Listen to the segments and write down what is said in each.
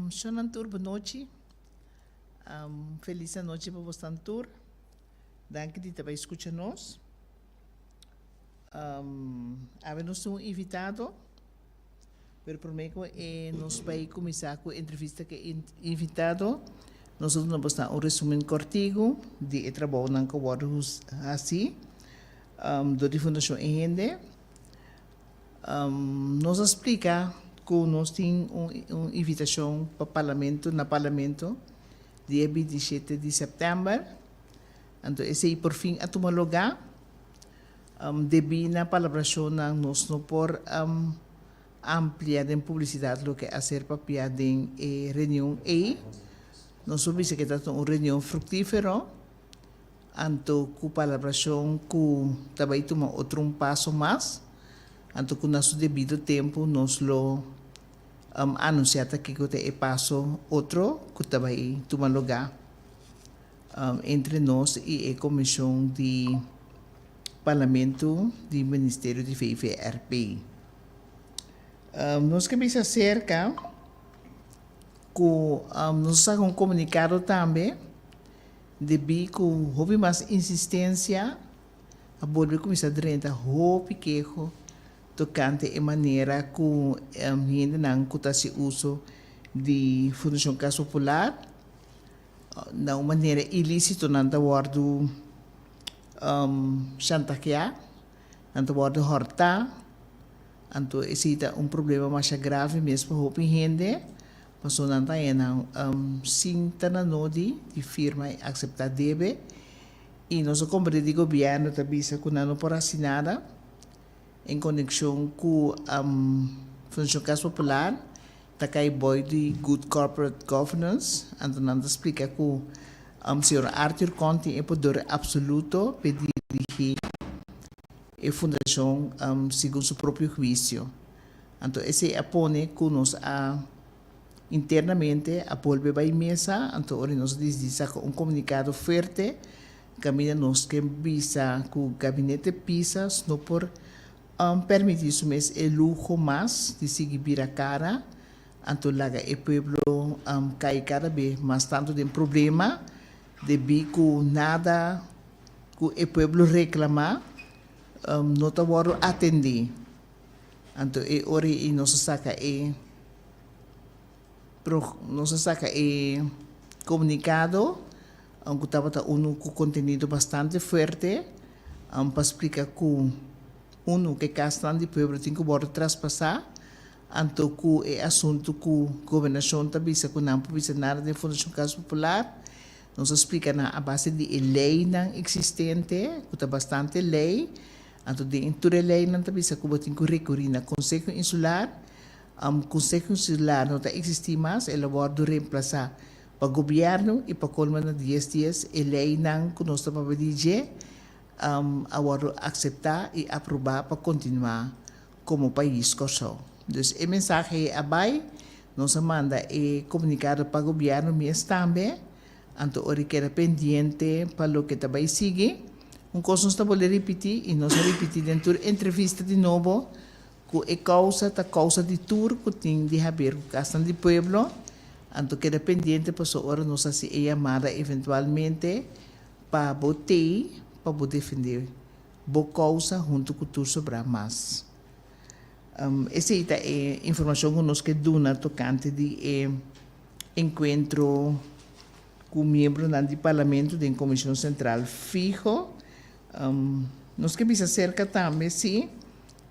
Shonnan tur bonochi. Felis anochi pa bosnan tur. Danki di ta bai skucha nos. Awe nos tin un invitado, pero prome ku e nos bai kuminsá ku e entrevista ku e invitado, nos a duna bosnan un resumen kòrtiku di e trabounan ku a wòrdu hasi dor di Fundashon E Hende. Nos a splika ku nos tin un invitashon pa parlamento na parlamento dia 27 di sèptèmber. Anto esei por fin a tuma lugá. Debí na palabrashonnan nos no por amplia den publisidat loke a ser papiá den e reunion ei. Nos por bisa ku e tabata un reunion fruktífero. Anto ku palabrashon ku ta bai tuma otro un paso mas, anto ku na su debido tempu nos lo anunsiá ta kiko ta e paso otro ku ta bai tuma lugá entre nos i e komishon di Parlamento di Ministerio di VVRP. Nos ke bisa aserka ku nos a saka un komunikado tambe. Debí ku hopi mas insistensia a bolbe kuminsá drenta hopi keho tokante e manera ku hendenan ku ta hasi uso di Fundashon Kas Popular na un manera ilísito nan ta wòrdu shantaheá, nan ta wòrdu hòrtá. Anto esei ta un problema masha grave mes pa hopi hende, pasobra nan ta haña nan sin ta na nodi di firma i akseptá debe. I nos a komprendé di gobièrnu ta bisa ku nan no por hasi nada en konekshon ku Fundashon Kas Popular ta kai boi di Good Corporate Governance. Anto nan ta splika ku señor Arthur Con tin e poder apsoluto p'e dirigí e fundashon segun su propio huisio. Anto esei a pone ku nos a internamente a bolbe bai mesa, anto ora nos a disidí saka un komunikado fuerte kaminda nos ke bisa ku Gabinete Pisas no por permití su mes e luho mas di sigui bira kara, anto laga e pueblo kai kada be mas tantu den problema debí ku nada ku e pueblo reklamá no ta wòrdu atendí. Anto e ora ei nos a saka e nos a saka e komunikado ku tabata unu ku kontenido bastante fuerte pa splika ku unu ku e kasnan di pueblo tin ku wòrdu traspasá anto ku e asuntu ku gobernashon ta bisa ku nan por bisa nada den Fundashon Kas Popular. Nos a splika nan a base di e leinan eksistente, ku ta bastante lei, anto den tur e leinan ta bisa ku bo tin ku rekurí na Konseho Insular. Konseho Insular no ta eksistí mas, el a wòrdu remplasá pa gobièrnu i pa kolmo na dies dies e leinan ku nos ta papia di dje a wòrdu akseptá i aprobá pa kontinuá komo pais Kòrsou. Dus e mensahe a bai, nos a manda e komunikado pa gobièrnu mes tambe, anto ora e keda pendiente pa loke ta bai sigui. Un kos nos ta bolbe ripití i nos a ripití den tur entrevista di nobo ku e kousa ta kousa di tur ku tin di haber ku kasnan di pueblo, anto keda pendiente pasobra ora nos hasi e yamada eventualmente pa bo tei pa bo defendé bo kousa huntu ku tur sobrá mas. Esei ta e informashon ku nos ke duna tokante di e enkuentro ku miembronan di Parlamento den Komishon Sentral Fiho. Nos ke bisa serka tambe si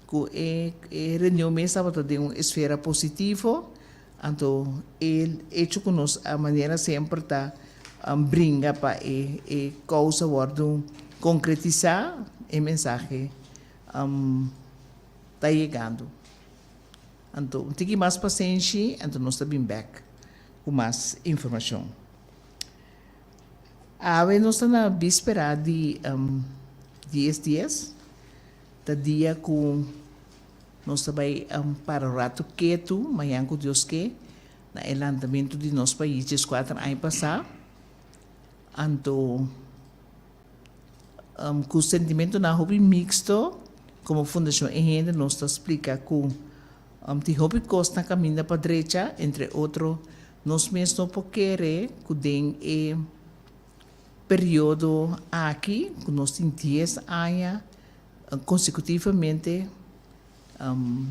ku e reunion mes tabata den un esfera positivo, anto e echo ku nos a manera semper ta bringa pa e kousa wòrdu konkretisá, e mensahe ta yegando. Anto un tiki mas pasenshi, anto nos ta bin bèk ku mas informashon. Awe nos ta na bíspera di dies dies, ta dia ku nos ta bai para un ratu ketu, mañan ku Dios ke, Na e lantamentu di nos pais dieskuater aña pasá, anto ku sentimentonan hopi mixto, komo Fundashon E Hende nos ta splika ku Tin hopi kos na kaminda pa drecha, entre otro nos mes no por kere ku den e periodo aki ku nos tin dies aña konsekutivamente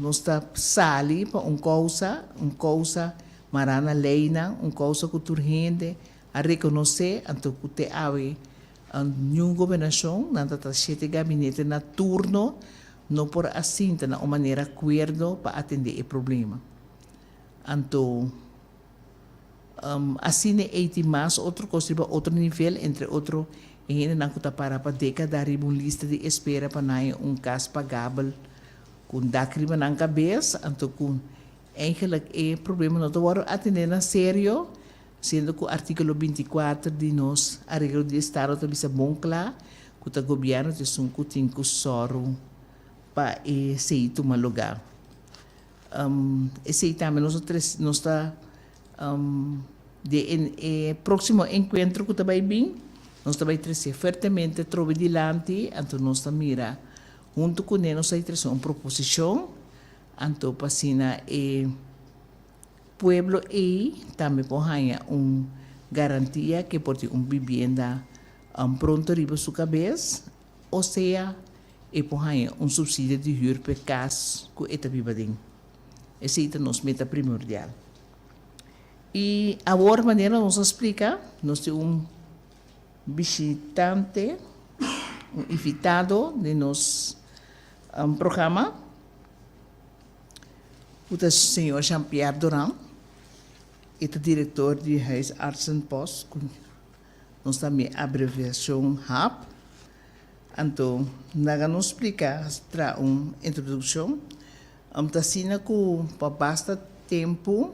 nos ta sali pa un kousa, un kousa mará na leinan, un kousa ku tur hende a rekonosé anto ku te awe niun gobernashon, nan ta ta shete gabinete na turno, no por a sinta na un manera akuerdo pa atendé e problema. Anto asina ei tin mas otro kos riba otro nivel, entre otro e hendenan ku ta para pa dékada riba un lista di espera pa nan haña un kas pagabel ku un dak riba nan kabes, anto ku eigenlik e problema no ta wòrdu atendé na serio, siendo ku artíkulo 24 di nos Areglo di Estado ta bisa bon kla ku ta gobièrnu ta esun ku tin ku sòru pa esei tuma lugá. Esei tambe nos ta trese, nos ta den e próksimo enkuentro ku ta bai bin, nos ta bai trese fuertemente trobe dilanti, anto nos ta mira huntu kuné nos ta trese un proposishon, anto pa asina e pueblo ei tambe por haña un garantia ke por tin un bibienda pronto riba su kabes. Osea e por haña un subsidio di hür p'e kas ku e ta biba den. Esei ta nos meta primordial. I awor manera nos a splika, nos tin un bishitante, un invitado den nos programa, ku ta señor Jean Pierre Durand. E ta direktor di Huisartsenpost ku Nos ta mi abreviashon hap. Anto laga nos splika tra un introdukshon. Ta asina ku pa basta tempu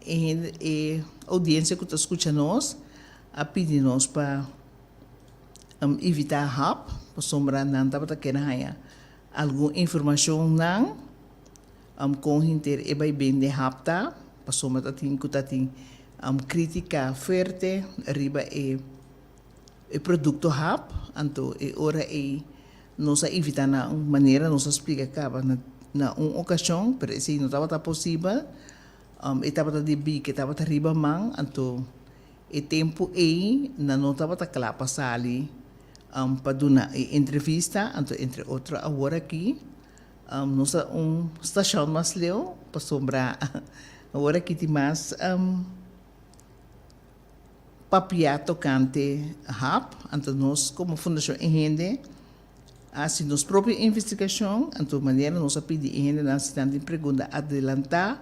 e hende e oudiensia ku ta skucha nos a pidi nos pa invitá hap pasobra nan tabata kere haña algun informashonnan kon henter e bai bende hap ta pasobra ta tin ku ta tin Critica fuerte riba e e producto hap, anto e ora ei nos a invita na un manera nos a splica caba na na un ocasion, pero esei no tabata posibel, e tabata debí ke tabata riba man, anto e tempo ei nan no tabata cla pa sali pa duna e entrevista, anto entre otro awor aki. Nos ta un stashon mas leu pasobra awor aki tin mas papia tokante hap. Anto nos komo Fundashon E Hende a hasi nos propio investigashon. Anto manera nos a pidi e hendenan si nan tin pregunta adelantá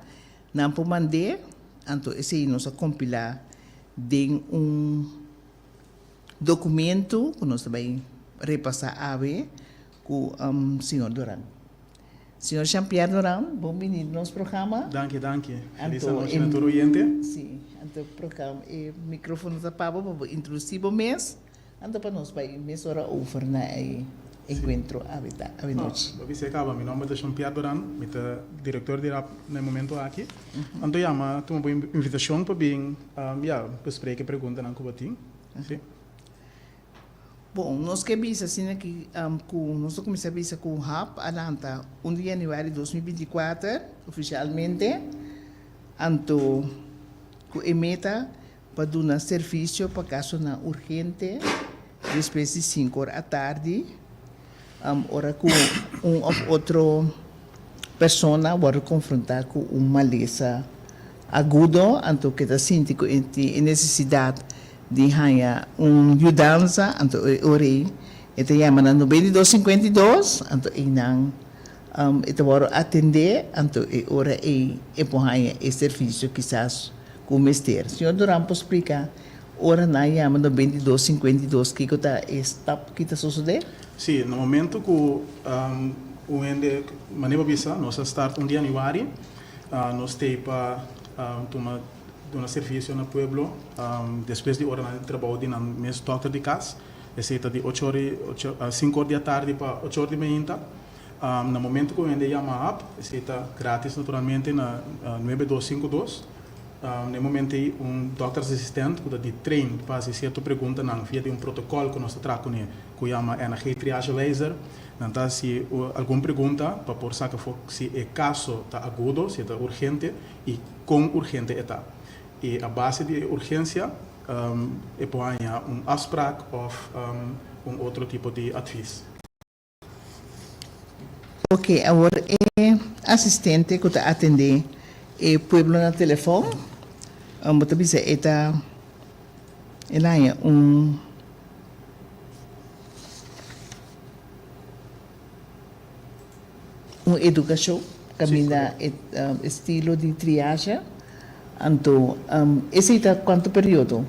nan por mand'é. Anto esei nos a kompilá den un dokumento ku nos ta bai repasá awe. Ku señor Duran. Señor Jean Pierre Duran, bon bini na nos programa. Danki, danki. Feliz anochi na tur oyente. Si, anto programa e microfono ta pa bo pa bo introduci bo mes, anto pa nos bai mesora over na e encuentro awe ta, awe nochi. Bo bisa e caba, mi nomber ta Jean Pierre Duran, mi ta director di rap na e momento aki. Anto yama tuma bo invitacion pa bin, ya, bespreken e preguntanan ku bo tin. Si. Bon, nos ke bisa asina ki ku nos ta kuminsá bisa ku hap a lanta 1 di yanüari 2024 ofishalmente, anto ku e meta pa duna servisio pa kasonan urgente despues di sinku or atardi, ora ku un òf otro persona wòrdu konfrontá ku un malesa agudo, anto ke ta sinti ku e tin e nesesidat di haña un yudansa, anto e ora ei e ta yama na 92 52, anto einan e ta wòrdu atendé, anto e ora ei e por haña e servisio kisas ku mester. Señor Duran por splika ora nan yama 92 52 kiko ta e stap ki ta sosodé? Sí, na momento ku un hende, manera bo bisa, nos a start 1 di yanüari, nos t'ei pa tuma Duna servisio na pueblo despues di oranan di trabou di nan mes dòkter di kas. Esei ta di ocho or i sinku or di atardi pa ocho or di mainta. Na momento ku hende yama ap, esei ta gratis naturalmente na nuebe dos sinku dos. Na e momento ei un doktersassistent ku ta di train pa hasi sierto preguntanan via di un protokòl ku nos ta traha kuné ku yama NHG Triagewijzer. Nan ta hasi algun pregunta pa por saka afó si e kaso ta agudo, si e ta urgente i kon urgente e ta. I a base di e urgensia e por haña un afsprak òf un otro tipo di advis. Ok, awor e asistente ku ta atendé e pueblo na telefòn, bo ta bisa e ta el haña un un edukashon kaminda e estilo di triage, anto esei ta kuantu periodo?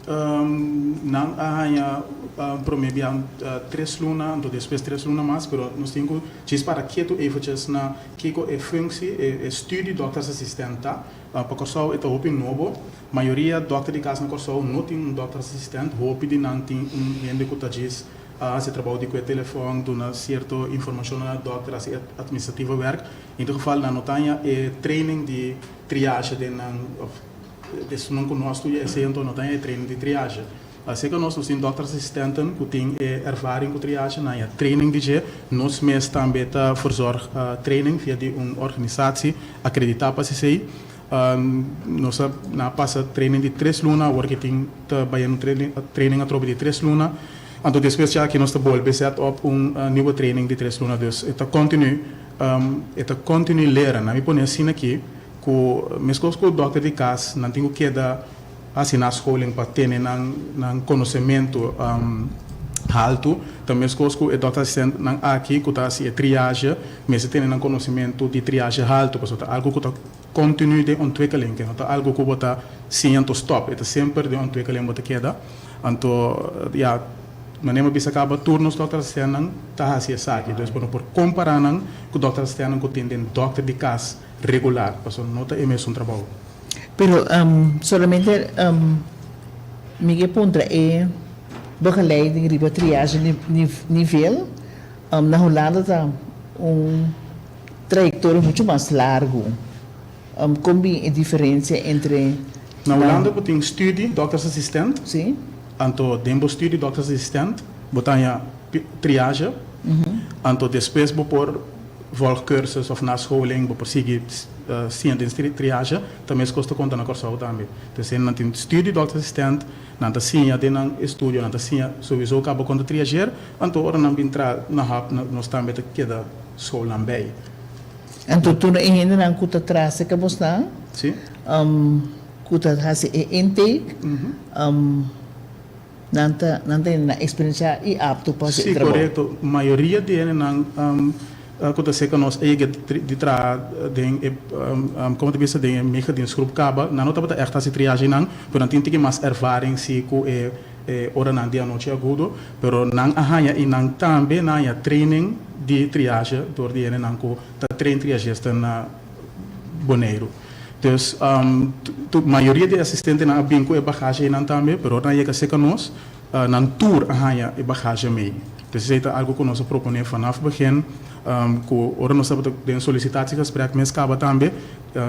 Nan a haña prome bia tres luna, anto despues tres luna mas, pero nos tin ku djis para ketu eventjes na kiko e functie, e studie doktersassistent ta. Pa Kòrsou e ta hopi nobo. Mayoria dòkter di kas na Kòrsou no tin un doktersassistent, hopi di nan tin un hende ku ta djis hasi trabou di kue telefòn, duna sierto informashon na dòkter, hasi administrativo wèrk. In ieder geval nan no ta haña e training di triage den nan òf. Esunnan ku no a studia esei anto no ta e training di triage. Así ku nos nos tin doktersassistenten ku tin e ervaring ku triage, nan ya training di dje. Nos mes tambe ta verzorg training via di un organisatie akreditá pa esei. Nos a nan a pasa training di tres luna, awor ke tin ta bayendo training atrobe di tres luna. Anto despues dje aki nos ta bolbe set op un nieuwe training di tres luna. Dus e ta continu, e ta continu leren. Nan mi pone asina aki. Ku meskos ku dòkter di kas nan tin ku keda hasi nascholing pa tene nan nan konosementu haltu, ta meskos ku e dòkter asistentnan aki ku ta hasi e triage mester tene nan konosementu di triage haltu pasobra ta algu ku ta kontinu den ontwikkeling, no ta algu ku bo ta siña anto stòp, e ta semper den ontwikkeling bo ta keda. Anto ya manera mi a bisa kaba tur nos dòkter asistentnan ta hasi esaki, dus bo no por kompará nan ku dòkter asistentnan ku tin den dòkter di kas. Regular, pasobra no ta e mesun trabou. Pero solamente mi ke puntra e begeleiding riba triage nivel na Hulanda ta un trayectoria mucho mas largo. Kon bin e diferencia entre. Na Hulanda bo tin studie doktersassistent. Si. Anto den bo studie doktersassistent bo ta haña triage. Anto despues bo por volg cursus of nascholing, bo por sigui siña den triage, ta meskos ta konta na Kòrsou tambe. Entonces nan tin studie doktersassistent, nan ta siña den nan estudio, nan ta siña sowiso kaba kon ta triageer, anto ora nan bin traha na hub nos tambe ta keda school nan bij. Anto tur e hendenan ku ta traha serka bosnan, ku ta hasi e intake, Nan ta nan ta hende nan experiencia y apto pa haci e Sí, trabou. korekto. Mayoria di hendenan ku ta serka nos a yega di traha den e, komo ta bisa, den e meegedienstgroep kaba. Nan no tabata ègt hasi triagenan, pero nan tin tiki mas ervaring si ku e oranan di anochi agudo. Pero nan a haña i nan tambe nan haña training di triage dor di hendenan ku ta train triagesten na Boneiru. Dus, mayoria di e asistentenan a bin ku e bagashi einan tambe, pero ora nan yega serka nos, nan tur a haña e bagashi mei. Dus esei ta algu ku nos a proponé vanaf begin, ku ora nos tabata den solicitatiegesprek mes kaba tambe,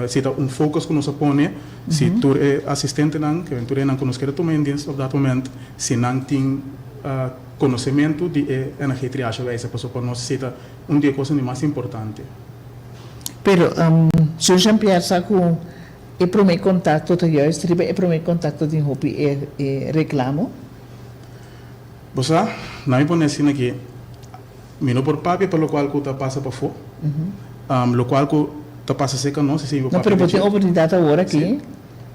esei ta un focus ku nos a pone, si tur e asistentenan, ke tur einan ku nos kere tuma in dienst op dat moment, si nan tin konosementu di e NG Triage Wijzer, pasobra pa nos esei ta un di e kosnan di mas importante. Pero Señor Jean Pierre sa cu e prome contacto ta juist riba e prome contacto tin hopi e reclamo? Bo sa, na mi pone asina ki mi no por papia pa locual cu ta pasa pafó, locual cu ta pasa cerca nos esey mi por No, papia pero bo di tin dje. oportunidad awor aki Si.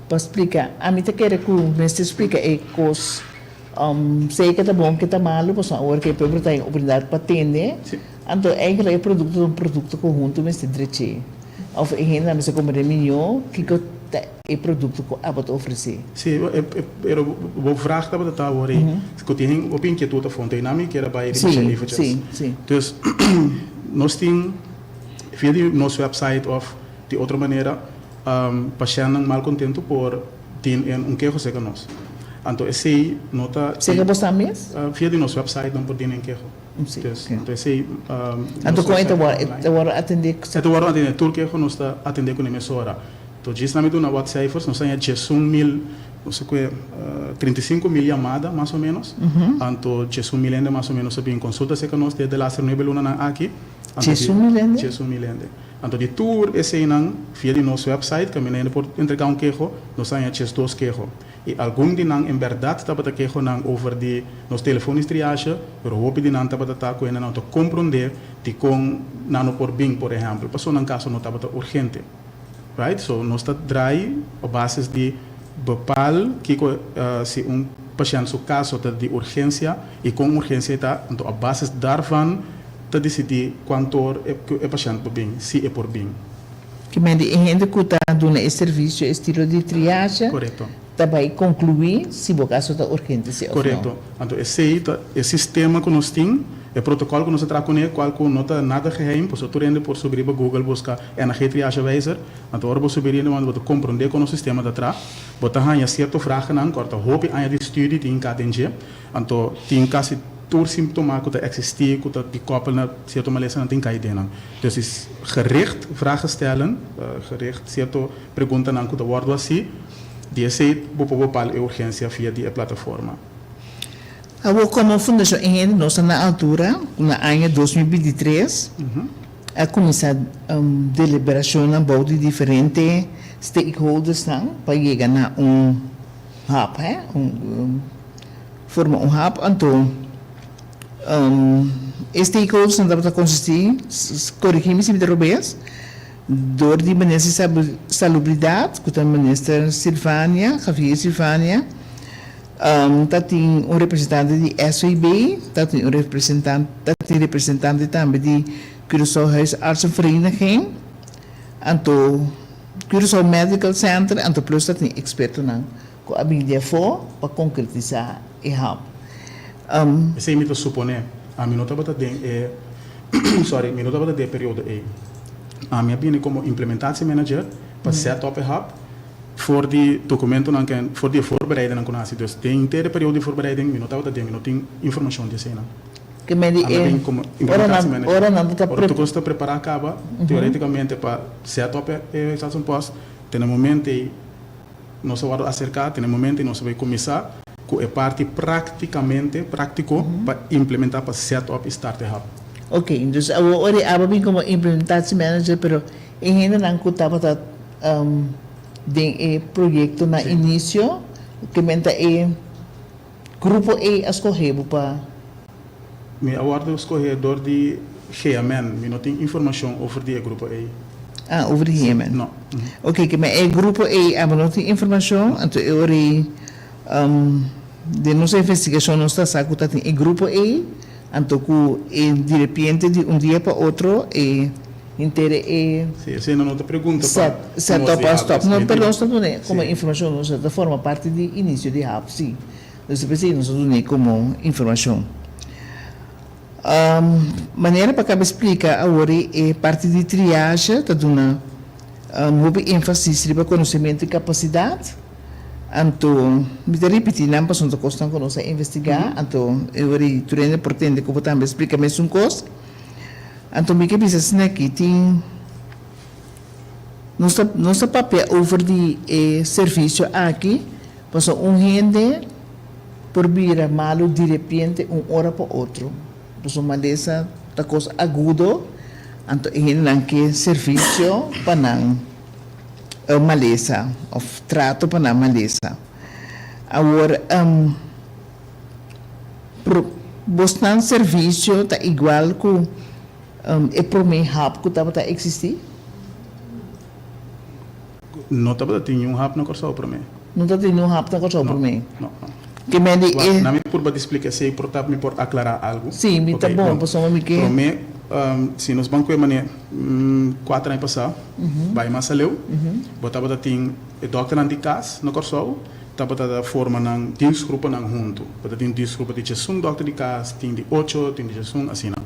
pa splica. Ami ta kere cu mester splica e cos. Sei ke ta bon ke ta malu, pasobra awor ke e pueblo ta den oportunidat pa tende, anto eigenlijk e produkto ta un produkto ku huntu mester dreché. Òf e hendenan mester komprendé mihó kiko ta e produkto ku abo ta ofresé. Sí, pero bo vraag tabata ta awor ei, ku tin hopi inkietut afó, anto einan mi kier a bai riba dje eventjes. Sí, sí. Dus, nos tin via di nos website òf di otro manera, pashèntnan malkontentu por Tin en un keho serka nos. Anto esei no ta. Serka bo sa mes? Via di nos website nan por dina en keho. Si. Dus, anto esei. Anto kon e ta wòrdu, e ta wòrdu atendé? E ta wòrdu atendé. Tur keho nos ta atendé ku ne mesora. Anto djis nan mi duna wat cijfers, nos a haña 11 mil, no sé kue, 35 mil yamada mas o menos. Anto 11 mil hende mas o menos a bin konsulta serka nos den e laatste 9 lunanan aki. Anto di 11 mil hende? 11 mil hende. Anto di tur eseinan, via di nos website, kaminda hende por entregá un keho, nos a haña 12 keho. I algun di nan en bèrdat tabata kehonan over di nos telefonisch triage, pero hopi di nan tabata ta ku hende nan no ta komprondé dikon nan no por bin, por ehèmpel, pasobra nan kaso no tabata urgente. Right? So nos ta drai op basis di bepaal kiko si un pashènt su kaso ta di urgensia i kon urgensia e ta, anto op basis daarvan ta disidí kuantor e pashènt por bin, si e por bin. Ke men di e hende ku ta duna e servisio estilo di triage ta bai konkluí si bo kaso ta urgente si òf no. Korekto. Anto esei ta e sistema ku nos tin, e protokòl ku nos a traha kuné, kual ku no ta nada geheim, pasobra tur hende por subi riba Google buska NG triagewijzer. Anto ora bo subi riba bo ta komprondé kon nos sistema ta traha. Bo ta haña sierto vragennan ku ora ta hopi aña di studi tin hinká den dje. Anto tin kasi tur símptoma ku ta eksistí ku ta di kòpel na sierto malesanan tin kai den nan. Dus is gericht vragen stellen, gericht sierto preguntanan ku ta wòrdu hasí, di esei bo por bepal e urgensia via di e plataforma. Awor komo Fundashon E Hende nos ta na altura ku na aña 2023 a kuminsá deliberashonnan bou di diferente stakeholdersnan pa yega na un hub, he, un forma un hub. Anto e stakeholdersnan tabata konsistí, korigí mi si mi ta robes, dor di Minister di Salubridat, ku ta Minister Silvania, Javier Silvania, ta tin un representante di SVB, ta tin un representante, ta tin representante tambe di Curaçao Huisartsenvereniging, anto Curaçao Medical Center, anto plus ta tin ekspertonan ku a bin di afó pa konkretisá e hub. Esei mi ta suponé. Ami no tabata den e sorry, mi no tabata den e periodo ei. Ami a bini komo implementatiemanager pa set up e hub for di dokumentonan ku for di e voorbereidingnan ku nan hasi. Dus den henter e periodo di voorbereiding mi no tabata den, mi no tin informashon di eseinan. Ke men di Ami a e bin komo ora nan implementatiemanager. ora nan ta Ora tur kos ta prepará kaba, teoreticamente pa set up e huisartsenpost, te na momento ei nos a wòrdu aserká, te na momento ei nos a bai kuminsá ku e parti práktikamente, práktiko, pa implementá, pa set up i start e hub. Ok, dus awor ora e aba bin komo implementatiemanager, pero e hendenan ku tabata den e proyekto na inisio, ke men ta e grupo ei a skohe bo pa. Mi a wòrdu skohé dor di GMN. Mi no tin informashon over di e grupo ei. Ah, over di GMN. No. Ok, ke men e grupo ei abo no tin informashon, anto e ora ei den nos investigashon nos ta sa ku ta tin e grupo ei, anto ku e direpiente di un dia pa otro e henter e Sí, esei no ta pregunta pa set set nos up di a hub. stop. No, Mi pero tin nos ta duna komo sí. informashon, nos ta forma parti di inisio di hub, sí. Nos ta p'esei nos ta dun'é komo informashon. Manera pa kaba splika awor e parti di triage ta duna hopi énfasis riba konosementu i kapasidat. Anto mi ta ripití nan pasobra ta kosnan ku nos a investigá, anto e ora ei tur hende por tende ku bo tambe splika mesun kos. Anto mi ke bisa asina aki tin nos ta nos ta papia over di e servisio aki. Pasobra un hende por bira malu direpiente un ora pa otro. Pasobra malesa ta kos agudo, anto e hendenan ke servisio pa nan malesa òf trato pa nan malesa. Awor, bosnan servisio ta igual ku e promé hap ku tabata eksistí? No tabata tin niun hap na Kòrsou promé. No tabata tin niun hap na Kòrsou promé. No, no. Ke men di e. Wak, na mi purba di splika esei, por ta mi por aklará algu. Sí, mi ta bon, pasobra mi ke. Promé, si nos ban ku e manera 4 aña pasá, bai mas aleu, bo tabata tin e dòkternan di kas na Kòrsou tabata ta forma nan dienstgroepennan huntu. Bo ta tin dienstgroepen di 11 dòkter di kas, tin di ocho, tin di 11, asina.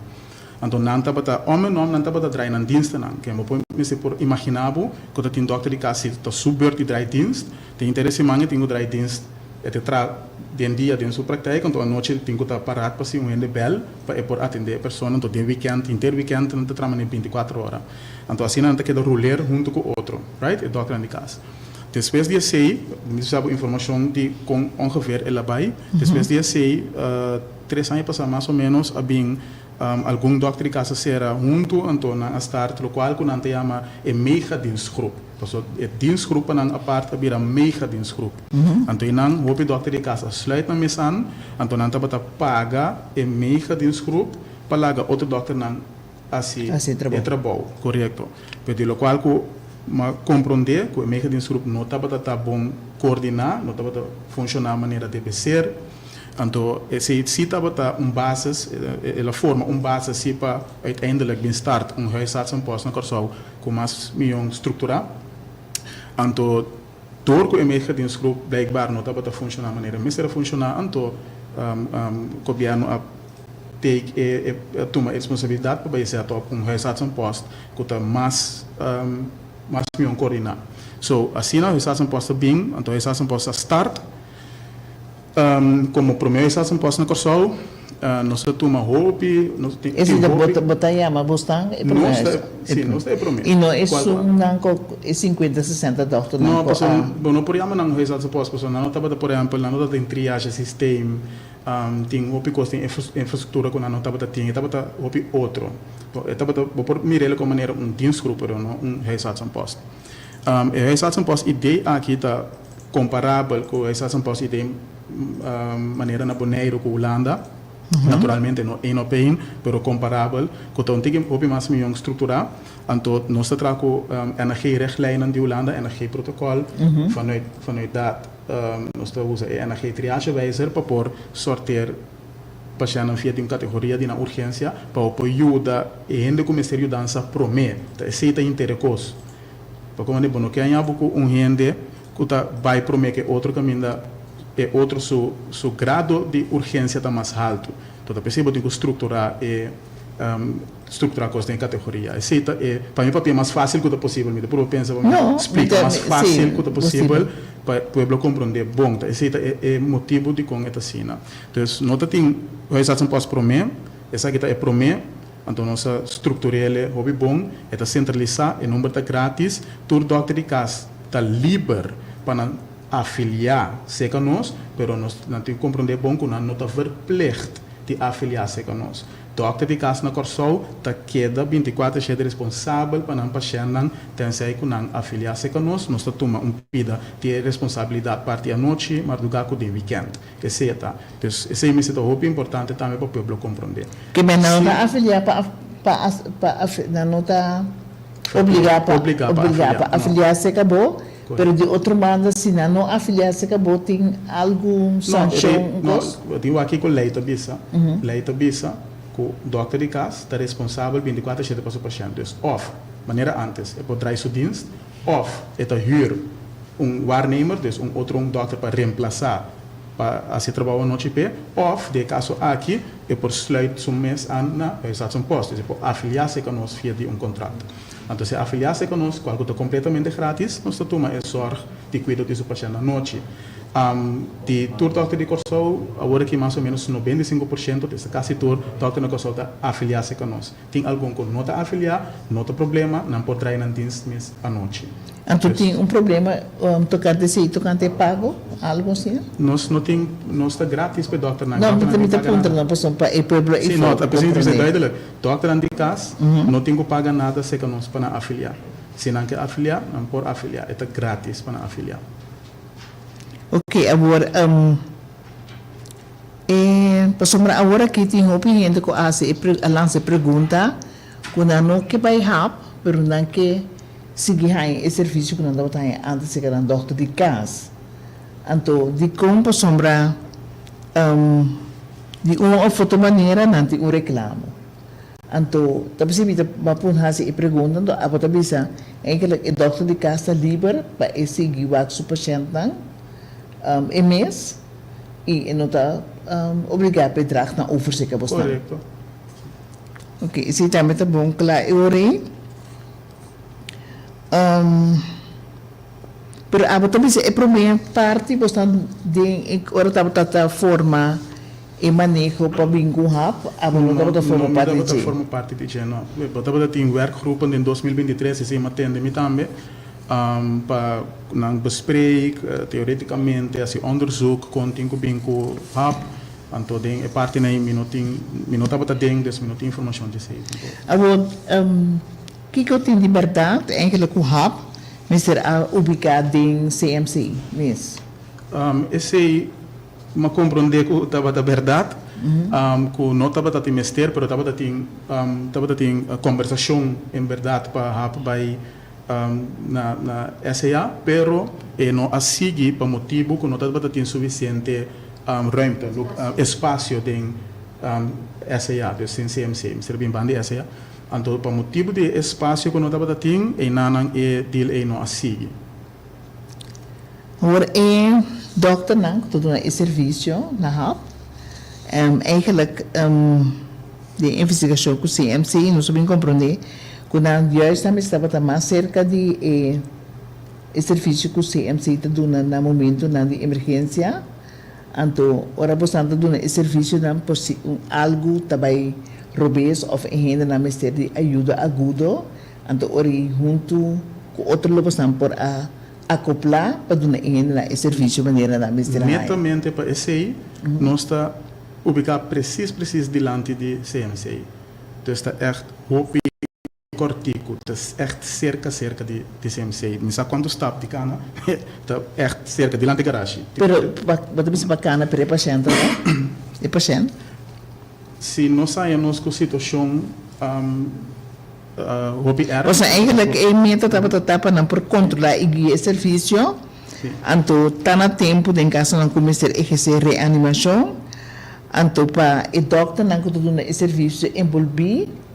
Anto nan tabata, om en om nan tabata draai nan dienstennan. Ken bo por mester por imaginá bo ku ta tin dòkter di kas si ta su beurt di draai dienst, den henter e siman e tin ku draai dienst. E ta traha den dia den su praktijk, anto anochi tin ku ta parat pa si un hende bèl pa e por atendé e persona. Anto den wikènt, henter wikènt nan ta traha manera bintikuater ora. Anto asina nan ta keda ruler huntu ku otro, right, e dòkternan di kas. Despues di esei, mi ta bisa bo informashon di kon ongeveer el a bai. Despues di esei, tres aña pasá mas o ménos a bin algun dòkter di kas a sera huntu, anto nan a start lokual ku nan ta yama e megadienstgroep. Pasobra e dienstgroepennan apart a bira megadienstgroep. Anto einan hopi dòkter di kas a sluit nan mes an, anto nan tabata paga e megadienstgroep pa laga otro dòkternan hasi e trabou. Korekto. Pero di lokual ku m'a komprondé ku e megadienstgroep no tabata ta bon koordiná, no tabata funshoná manera debe ser. Anto esei sí tabata un basis, el a forma un basis sí pa uiteindelijk bin start un huisartsenpost na Kòrsou ku mas mion strukturá. Anto dor ku e megadienstgroep blijkbaar no tabata funshoná manera mester a funshoná, anto gobièrnu a take e a tuma e responsabilidat pa bai set op un huisartsenpost ku ta mas mas mion koordiná. So asina huisartsenpost a bin, anto huisartsenpost a start. Komo promé huisartsenpost na Kòrsou, nos a tuma hopi, nos tin Esei ta hopi. bo ta yama bosnan e promé Nos ta, huisarts? si, nos ta e promé. I no Kual ku a. esunnan ku e sinkuenta, sesenta dòkternan No, ku a. pasobra bo no por yama nan huisartsenpost pasobra nan no tabata, por ehèmpel, nan no tabata tin triage systeem, tin hopi kos, tin infrastruktura ku nan no tabata tin, e tabata hopi otro. E tabata, bo por mir'el komo manera un dienstgroep, pero no un huisartsenpost. E huisartsenpost idee aki ta komparabel ku huisartsenpost idee manera na Boneiru ku Hulanda, naturalmente no één op één, pero komparabel, ku ta un tiki hopi mas mion strukturá. Anto nos ta traha ku NHG-richtlijnen di Hulanda, NHG-protokòl, vanuit vanuit dat nos ta usa e NHG-triagewijzer pa por sorteer pashèntnan via di un kategoria di nan urgensia pa bo por yuda e hende ku mester yudansa promé. Ta esei ta intere kos. Pa komo bo no ke haña bo ku un hende ku ta bai promé ku e otro kaminda e otro su su grado di urgensia ta mas haltu. Enton ta p'esei bo tin ku strukturá e strukturá kos den e kategoria. Esei ta e pa mi papia mas fásil ku ta posibel. Mi ta purba pensa pa mi No, mi splika ta mas sí, fásil ku ta posibel. posibel pa e pueblo komprondé bon. Ta esei ta e e motibu dikon e ta asina. Dus no ta tin huisartsenpost promé, esaki ta e promé, anto nos a struktur'el hopi bon, e ta sentralisá, e number ta grátis, tur dòkter di kas ta liber pa nan afiliá serka nos, pero nos nan tin ku komprondé bon ku nan no ta verplicht di afiliá serka nos. Dòkter di kas na Kòrsou ta keda bintikuater shete responsabel pa nan pashèntnan tensei ku nan afiliá serka nos. Nos ta tuma un pida di e responsabilidat parti anochi, mardugá ku den wikènt. Esei ta. Dus esei mester ta hopi importante tambe pa pueblo komprondé. Ke men nan no Si. ta afiliá pa pa pa nan no ta obligá pa Obligá pa obligá pa afiliá, no. afiliá serka bo, pero Korekto. di otro banda si nan no afiliá serka bo tin algun No, sanshon, un no, kos? tin wak kiko lei ta bisa. Lei ta bisa ku dòkter di kas ta responsabel bintikuater shete pa su pashènt. Dus òf, manera ántes, e por drai su dienst, òf e ta hür un waarnemer, dus un otro un dòkter pa remplasá pa hasi e trabou anochi p'e, òf den e kaso aki e por sluit su mes an na huisartsenpost, dus e por afiliá serka nos via di un kontrakt. Anto si e afiliá serka nos, kual ku ta kompletamente grátis, nos ta tuma e zòrg di kuido di su pashènt anochi. Di tur dòkter di Kòrsou, awor aki mas o ménos 95%, dus kasi tur dòkter na Kòrsou ta afiliá serka nos. Tin algun ku no ta afiliá, no ta problema, nan por trae nan dienst mes anochi. Anto Dus. tin un problema tokante esei, tokante e pago, algo asina? Nos no tin, nos ta gratis pa e dòkternan, No, dòkternan mi tin ta paga puntra nada. no, pasobra pa e pueblo Sí, ei no, for ta precies mi ta komprendé. duidelijk. Dòkternan di kas no tin ku paga nada serka nos pa nan afiliá. Si nan ke afiliá, nan por afiliá, e ta gratis pa nan afiliá. Oké, awor, E pasobra awor aki tin hopi hende ku a hasi e a lansa e pregunta ku nan no ke bai hap pero nan ke sigui haña e servisio ku nan tabata haña antes serka nan dòkter di kas. Anto dikon pasobra di un òf otro manera nan tin un reklamo. Anto ta bisa mi ta por hasi e pregunta anto abo ta bisa eigenlijk e dòkter di kas ta liber pa e sigui wak su pashèntnan e mes. I e no ta obligá p'e drag nan over serka bosnan. Korekto. Oke, esei tambe ta bon kla e ora ei. Pero abo ta bisa e prome parti bo sta den e ora tabata ta forma e maneho pa bin ku hap, abo no tabata forma No, mi parti di tabata dje? forma parti di dje, no. Bo tabata tin werkgroepen den 2023, esei mi a tende mi tambe, pa nan bespreek theoreticamente, hasi onderzoek kon tin ku bin ku hap. Anto den e partinan ei mi no tin, mi no tabata den, dus mi no tin informashon di esei tampoco. Awor, kiko tin di bèrdat eigenlijk ku hap mester a ubiká den CMC mes? Esei mi a komprondé ku tabata bèrdat, ku no tabata tin mester, pero tabata tin, tabata tin kombersashon en bèrdat pa hap bai na na SEA, pero e no a sigui pa motibu ku no tabata tin sufisiente ruimte, espasio den SEA, dus den CMC, mester bin banda di SEA. Anto pa motibu di e espasio ku no tabata tin, einanan e deal ei no a sigui. Awor e dòkternan ku ta duna e servisio na hap, eigenlijk den investigashon ku CMC nos a bin komprondé ku nan juist nan mester tabata mas serka di e e servisio ku CMC ta duna na momentunan di emergensia. Anto ora bosan ta duna e servisionan por si un algu ta bai robes òf e hendenan mester di ayuda agudo, anto ora ei huntu ku otro lo bosan por a akoplá pa duna e hendenan e servisio manera nan mester haña. Netamente pa esei nos ta ubiká presis presis dilanti di CMC. Dus ta ègt hopi. Kòrtiku, ta ègt serka serka di CMC. Mi sa kuantu stap di kana, ta ègt serka, dilanti garashi. Pero bo ta bisa pa kana pero e pashènt no? E pashènt? Si nos haña nos ku situashon hopi èrg. Osea eigenlijk e meta tabata ta pa nan por kontrolá i guia e servisio, anto ta na tempu den kasonan ku mester ehersé reanimashon, anto pa e dòkternan ku ta duna e servisio enbolbí.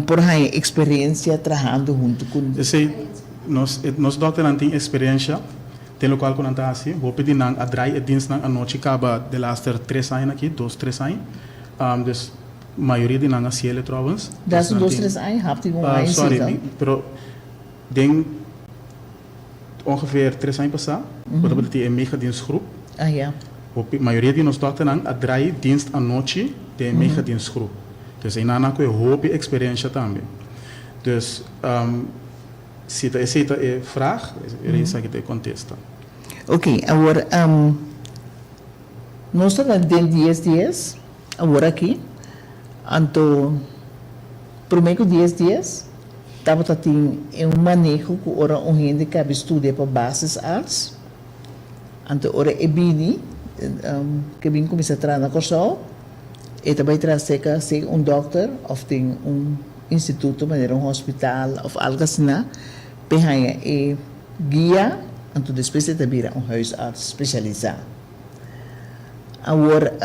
Por haña experiencia trahando hunto cu. Esey, nos nos dokternan tin experiencia den locual cu nan ta haci. Hopi di nan a draai e dienstnan anochi caba de laster tres aña aki, dos, tres aña. Dus mayoria di nan a ciele trouwens. Dus nan dos, tres aña? Hap tin un aña Sorry, mi, pero den ongeveer tres aña pasa, bo tabata tin e mega dienstgroep. Ah, ya. Hopi, mayoria di nos dokternan a draai dienst anochi den e mega dienstgroep. Dus einan nan ku e hopi eksperensha tambe. Dus si ta esei ta e frag, esaki ta e kontesta. Oké, awor nos ta na den dies dies awor aki, anto promé ku dies dies tabata tin e un maneho ku ora un hende kabi studia pa basisarts, anto ora e bini ke bin kuminsá traha na Kòrsou, E ta bai tras seka si un dokter of den un instituto manera un hospital of algo asina p'e haña e guia, anto despues e ta bira un huisarts specialisa. Awor,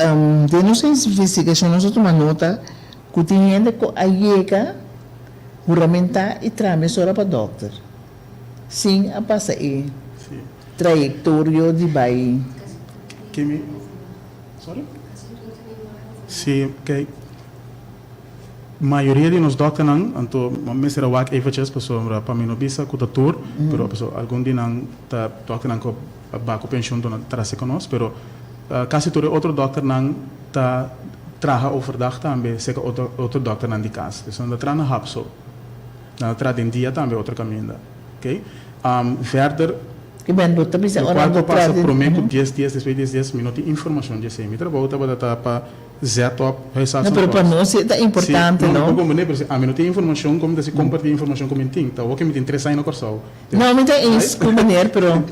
den nos investigacion nos a tuma nota cu tin hende cu a yega huramenta y traha mesora pa dokter sin a pasa e trayectorio di bai. Sorry? Sí, kijk, mayoria di nos dokternan, anto mi mester a wak eventjes pasobra pa mi no bisa ku ta tur, pero pasobra algun di nan ta dokternan ku a ba ku penshun duna trase ku nos, pero kasi tur e otro dokternan ta traha overdag tambe seka otro otro dokternan di kas. Dus nan ta traha na hap so. Nan ta traha den dia tambe otro kaminda. Oké. Verder. Ki ben bo ta bisa ora Lokual bo ku pasa traha den. promé ku dies dies, despues di dies dies, mi no tin informashon di esei. Mi trabou tabata ta pa zet op No, huisartsen pero pa kòs. nos e ta Sí, importante, no, mi no? por komprendé, pero si ami no tin informashon, kon mi ta hasi kompartí informashon ku mi tin? Ta awor ke mi tin tres aña na Kòrsou. No, mi ta eens Right? ku meneer, pero,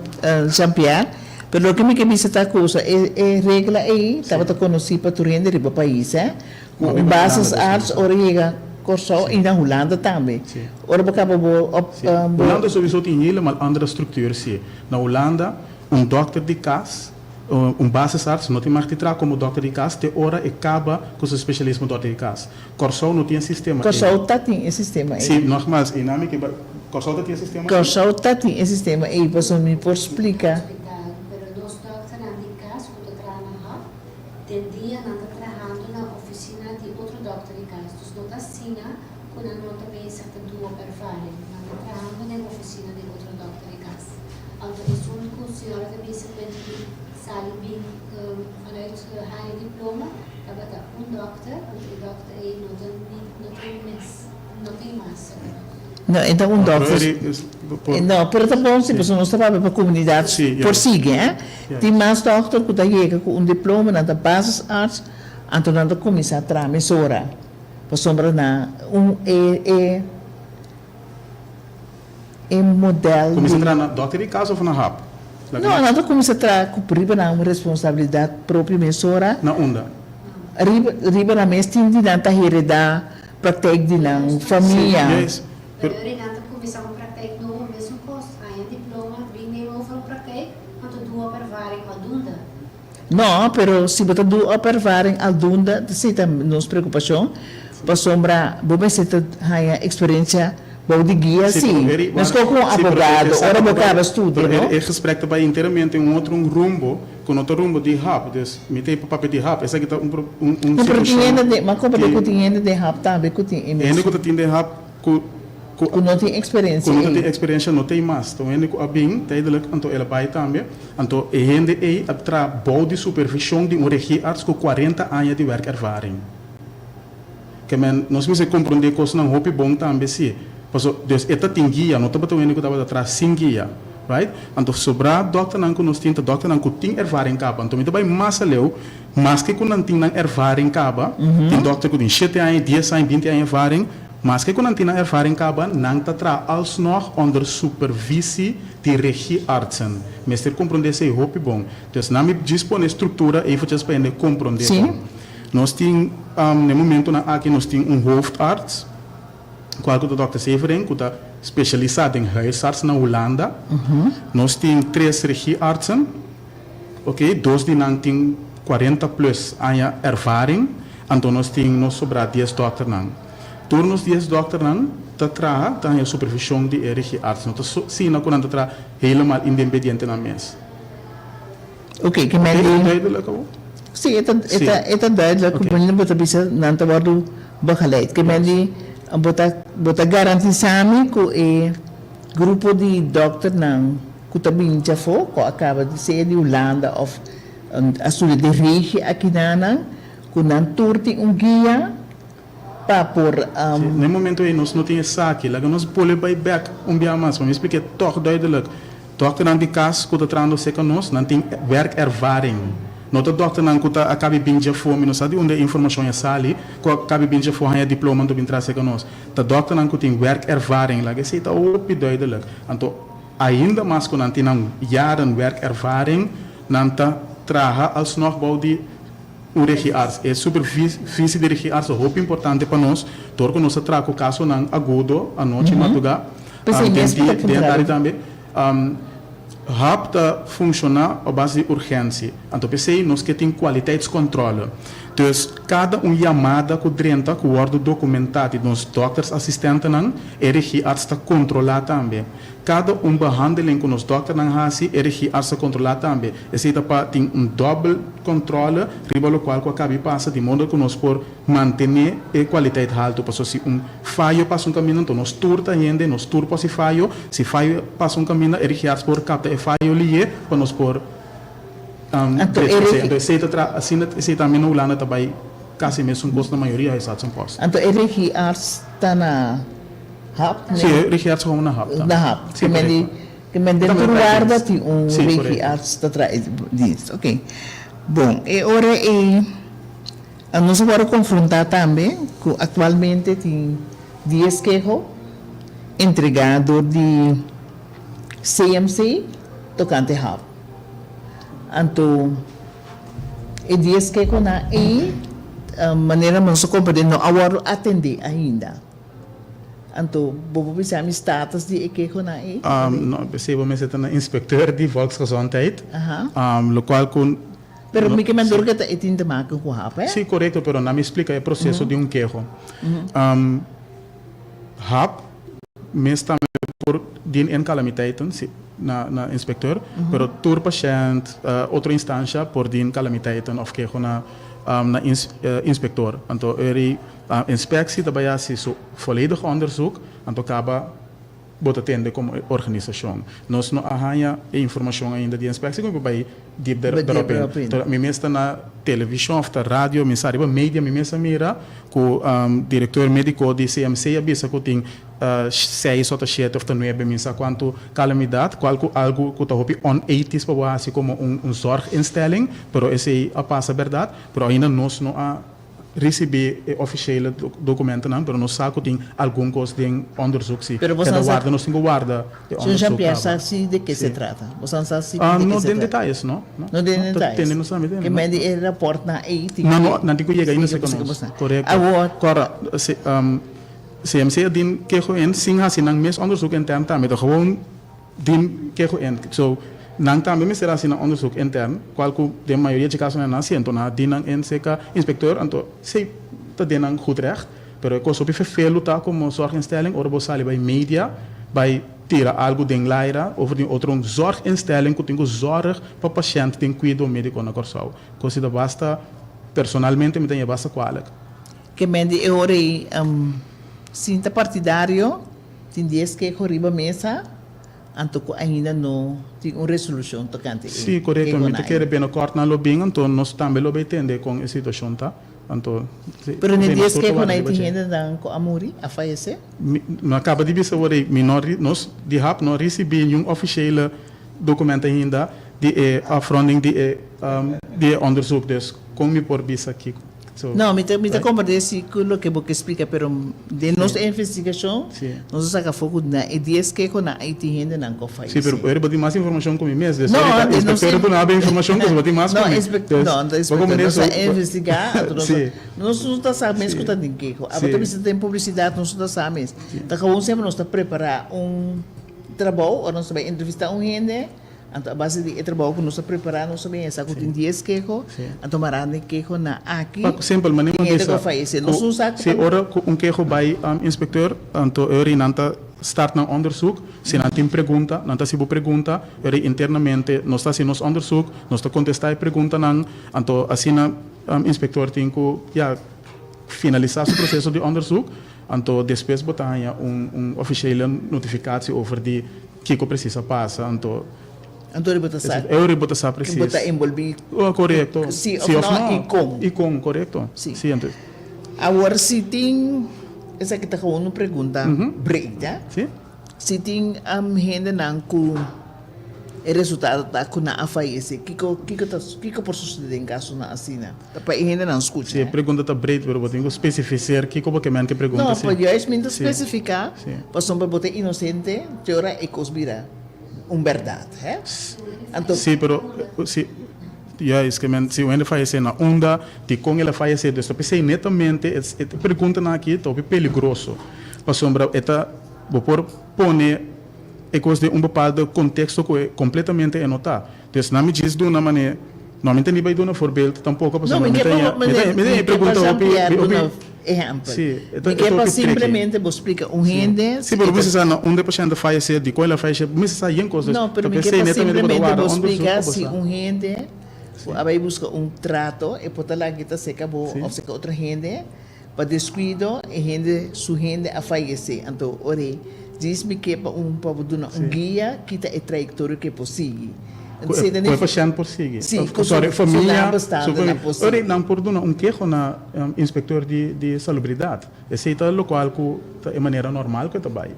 Jean Pierre, pero loke mi ke bisa ta ku sa e e regla ei Sí. tabata konosí pa tur hende riba pais, eh. Ku Ma un mi pa Hulanda dus basisarts mi ora yega Kòrsou Sí. i na Hulanda tambe. Sí. Ora bo kaba bo op Sí. bo. Hulanda sowieso tin helemaal andere structuur, sí. Na Hulanda un dokter di kas, un basisarts no tin mag di traha komo dokter di kas te ora e kaba ku su spesialismo dokter di kas. Kòrsou no tin e sistema ei. Kòrsou ta tin e sistema ei. Sí, nogmaals, ei nan mi ke bai, Kòrsou ta tin e sistema ei? Kòrsou ta tin e sistema ei, pasobra mi por splika. Hospital, pero nos dokternan di kas ku ta traha na hub, Den dia nan ta trahando na oficina di otro dokter di cas, dus no ta asina cu nan no ta bezig ta duo op ervaring. Nan ta trahando den oficina di otro dokter di cas. Anto esun ku señora ta bisa ku e tin sali bin vanuit haña diploma tabata un dòkter, anto e dòkter ei no ta no tin mes no tin mas. No, e ta un dòkter. No, pero ta bon si, pasobra nos ta papia pa komunidat por sigui, eh. Tin mas dòkter ku ta yega ku un diploma, nan ta basisarts, anto nan ta kuminsá traha mesora, pasobra nan un e e. E model di. Kuminsá traha na dòkter di kas òf na hap? No, nan ta kuminsá traha ku riba nan un responsabilidat propio mesora. Na unda? Riba, riba nan mes tin di nan ta heredá praktijk di nan famia. Sí, juist. Pero ora nan ta kuminsá un praktijk nobo mesun kos, haña diploma, bin neem over un praktijk, anto dua op ervaring aldoende. No, pero si bo ta dua op ervaring aldoende, esei ta nos preokupashon, pasobra bo mester ta haña eksperensia bou di guia, Sí, sí. pero eri, Meskos ku un sí, pero abogado, ora esaki bo ta bai, kaba studia, pero no? e gesprek ta bai enteramente un otro un rumbo ku no ta rumbo di hap, dus mi ta e papia di hap, esaki ta un un un No, pero tin situashon hende den, m'a komprende di ku tin hende den hap tambe ku tin e hende ku mesun. ta tin den hap ku ku Ku no tin ku eksperensia no ta tin ei. eksperensia no ta ei mas. Ta un hende ku a bin tijdelijk anto el a bai tambe. Anto e hende ei a traha bou di supervishon di un regiearts ku 40 aña di werkervaring. Ke men nos mester komprondé kosnan hopi bon tambe si. Paso dus e ta tin guia, no tabata un hende ku tabata traha sin guia. Right? Anto sobrá dòkternan ku nos tin ta dòkternan ku tin ervaring kaba. Anto mi ta bai mas aleu, maske ku nan tin nan ervaring kaba, tin dòkter ku tin shete aña, 10 aña, 20 aña ervaring, Maske ku nan tin nan ervaring kaba, nan ta traha alsnog onder supervisie di regieartsen. Mester komprondé esei hopi bon. Dus nan mi djis pone struktura eventjes pa hende komprondé bon. Nos tin, na e momentunan aki nos tin un hoofdarts, kual ku ta dòkter Severing, ku ta spesialisá den huisarts na Hulanda. Nos tin tres regieartsen, oke, dos di nan tin 40 plus aña ervaring, anto nos tin nos sobrá 10 dòkternan. Tur nos 10 dòkternan ta traha ta haña supervishon di e regiearts. No ta sina ku nan ta traha helemaal independiente nan mes. Oké, ke men Oké, di. e duidelijk awor? Sí, e ta, e Sí. ta, e ta duidelijk ku Oké. bo ta bisa nan ta wòrdu begeleid. Ke men di bo ta, bo ta garantisá mi ku e grupo di dòkternan ku ta bini djafó, ku a kaba di sea di Hulanda òf a studia den regie akinanan, ku nan tur tin un guia pa por. Sí, na e momento ei nos no tin esaki. Laga nos bolbe bai bek un bia mas pa mi spliké tòg duidelijk. Dòkternan di kas ku ta trahando serka nos, nan tin werkervaring. No ta dòkternan ku ta a kabi bin djafó, mi no sa di unda e informashon a sali, ku a kabi bin djafó haña diploma anto bin traha serka nos. Ta dòkternan ku tin werkervaring. Laga esei ta hopi duidelijk. Anto ainda mas ku nan tin nan jaren werkervaring, nan ta traha alsnog bou di. Un regiearts. E supervisie di regiearts ta hopi importante pa nos, dor ku nos ta traha ku kasonan agudo, anochi, mardugá, P'esei den mes mi dia, ta den puntra tardi bo. tambe. Hub ta funshoná op base di urgensie. Anto p'esei nos ke tin kwaliteitskontròle. Dus kada un yamada ku drenta ku wòrdu dokumentá di nos dòktersassistentenan, e regiearts ta kontrolá tambe. Kada un behandeling ku nos dòkternan hasi, e regiearts ta kontrolá tambe. Esei ta pa tin un dòbel kòntròle riba lokual ku a kabi pasa, di modo ku nos por mantené e kualiteit haltu. Pasobra si un fayo pasa un kaminda, anto nos tur ta hende, nos tur por hasi fayo. Si fayo pasa un kaminda, e regiearts por kapta e fayo lihé pa nos por Anto e drecha esei. regi. Anto esei ta traha asina, esei tambe na Hulanda ta bai kasi mesun kos na mayoria huisartsenpost. Anto e regiearts ta na. Hap, Sí, ne? regiearts gewoon na hap Na tambe. hap. Sí, Ke men di, korekto. ke men den Tambe tur trae warda dienst. tin un Sí, korekto. regiearts ta trae dienst. Oké. Bon, e ora ei nos a wòrdu konfrontá tambe ku aktualmente tin 10 keho entregá dor di CMC tokante hap. Anto e 10 kehonan ei, manera nos a komprendé, no a wòrdu atendé ainda. Anto bo por bisa mi status di e kehonan ei? No, p'esei bo mester ta na inspecteur di Volksgezondheid, locual cu. Pero mi ke men dor ke ta e tin te maken ku hap, eh? Sí, korekto, pero nan mi splika e proseso di un keho. Hap mes tambe por dien en kalamiteiten, si, na na inspecteur, pero tur pashènt, otro instansha por dien kalamiteiten òf keho na na inspector. Anto eri. Inspectie ta bai hasi su volledig onderzoek, anto kaba Bo ta tende komo e organisashon. Nos no a haña e informashon ainda di inspektie ku mi por bai diep derop in. Tora mi mes ta na televishon òf ta radio, mi sa riba media mi mes a mira ku direktor mediko di CMC a bisa ku tin seis òf ta shete òf ta nuebe mi sa kuantu kalamidat kual ku algu ku ta hopi onethisch pa bo hasi komo un zorginstelling, pero esei a pasa bèrdat, pero ainda nos no a Ricibi e officiële documentonan, pero nos sa cu tin algun cos den onderzoek si. Pero Keda bosan sa. warda, nos tin cu warda e Señor onderzoek Jean-Pierre caba. sa si de ke Si. se trata? Bosan sa si Ah, de ke no se den trata? detayes, no. No, No den no, ta detayes. tende nos tambe tende, Ke no. men di e raportnan ey tin No, cu no, nan tin cu yega ainda yega cerca cerca nos. bosan. Corecto. Awor. Cora, si, CMC a din keho in sin haci nan mes onderzoek intern tambe, ta gewoon Den keho en. So, nan tambe mester hasi nan onderzoek intern, cual cu den mayoria dje casonan nan hasi, anto nan a di nan en cerca inspecteur, anto sey ta den nan goed recht, pero e cos hopi fervelu ta como zorginstelling ora bo sali bay media bay tira algo den laira over di otro un zorginstelling cu tin cu zorg pa pashent den cuido medico na Corsou. Cos si ta basta, personalmente mi ta ña basta cualik. Ke men di e ora ei sinta partidario. Tin dies keho riba mesa, anto ku ainda no tin un resolushon tokante e Sí, korekto. Mi ta kehonan kere ei. binnenkort nan lo bin, anto nos tambe lo bay tende kon e situashon ta. Anto, sí, Pero na e nos dies tur ta kehonan warda ei riba tin dje. hendenan ku a muri, a fayesé? Mi no a kaba di bisa awor ei, mi no nos di hap no risibí niun ofishele dokument ainda di e afronding di e di e onderzoek, dus kon mi por bisa kiko? So, No, mi ta mi ta right? komprendé si ku loke bo ke splika, pero den nos Sí. investigashon Sí. nos a saka afó ku na e dies kehonan ei tin hendenan ku a Sí, pero fayesé. eri bo tin mas informashon ku mi mes, dus No, eri ta den nos inspektor duna bo informashon, dus bo tin mas No, ku mi. inspek Dus, no, bo inspektor, komprendé? nos So, a investigá, anto nos a Sí. nos no ta sa mes ku Sí. ta den keho. Abo ta Sí. bisa den publisidat, nos no ta sa mes. Sí. Ta gewoon semper nos ta prepará un trabou ora nos ta bai entrevistá un hende, Anto a base di e trabou ku nos a prepará nos a bin hesa ku tin dies keho, anto marando e kehonan aki Pa simpel manera tin hende ku bisa a fayesé. ku Nos no sa si ora ku un keho bai inspekteur anto e ora nan ta start nan onderzoek, si nan tin pregunta nan ta hasi bo pregunta, e ora internamente nos ta hasi nos onderzoek, nos ta kontestá e preguntanan, anto asina inspektor tin ku ya finalisá su proseso di onderzoek, anto despues bo ta haña un un ofishele notifikatie over di Kiko precies a pasa anto? Anto riba ta sa. Eu riba ta sa precies. Bo ta envolvi. Oh, korekto. Si of no i kon. I kon, korekto. Si. Si, anto. Awor si tin, esaki ta gewoon un pregunta breed, ya. Si. Si tin hendenan ku e resultado ta ku nan a fayese, kiko kiko ta kiko por sosode den kasonan asina? Ta pa e hendenan skucha. Si, e pregunta ta breed, pero bo tin ku spesifiseer kiko bo ke men ke pregunta No, si. pa juist mi ta Si. spesifiká, Si. pasobra bo ta inosente te ora e kos bira un bèrdat, hè? Anto. Si, pero si, juist ke men si un hende fayesé na unda, dikon el a fayesé, dus ta p'esei netamente e preguntanan aki ta hopi peligroso, pasobra e ta bo por pone e kos den un bepaaldo konteksto ku e kompletamente e no ta. Dus nan mi djis duna mane, no mi ta ni bai duna voorbeeld tampoko No, pasobra mi mi ke ta pa ña, mi ta mi ta ña e mi ke pa pregunta hopi Jean-Pierre hopi duna ehèmpel. si, e ta Mi e ke ta pa hopi tricky. simplemente bo splika un hende Si, pero e bo ta mester sa na unda e pashènt a fayesé, dikon el a fayesé, bo mester sa yen kos. Dus No, pero ta mi ke p'esei pa netamente bo ta simplemente warda bo onderzoek splika pa bo si sa. un hende ku a bai buska un trato e por ta laga ta seka bo Si. òf seka otro hende, Pa descuido e hende su hende a fayece anto ora e dies mi ke pa un pa bo duna un guia kita e trayectorio ke por sigui. Ku e pashent por sigui. Si, ku Sorry, su famia, nabestaandennan por sigui. Ora nan por duna un keho na inspector di salubridad. Esey ta locual ku ta e manera normal ku e ta bay.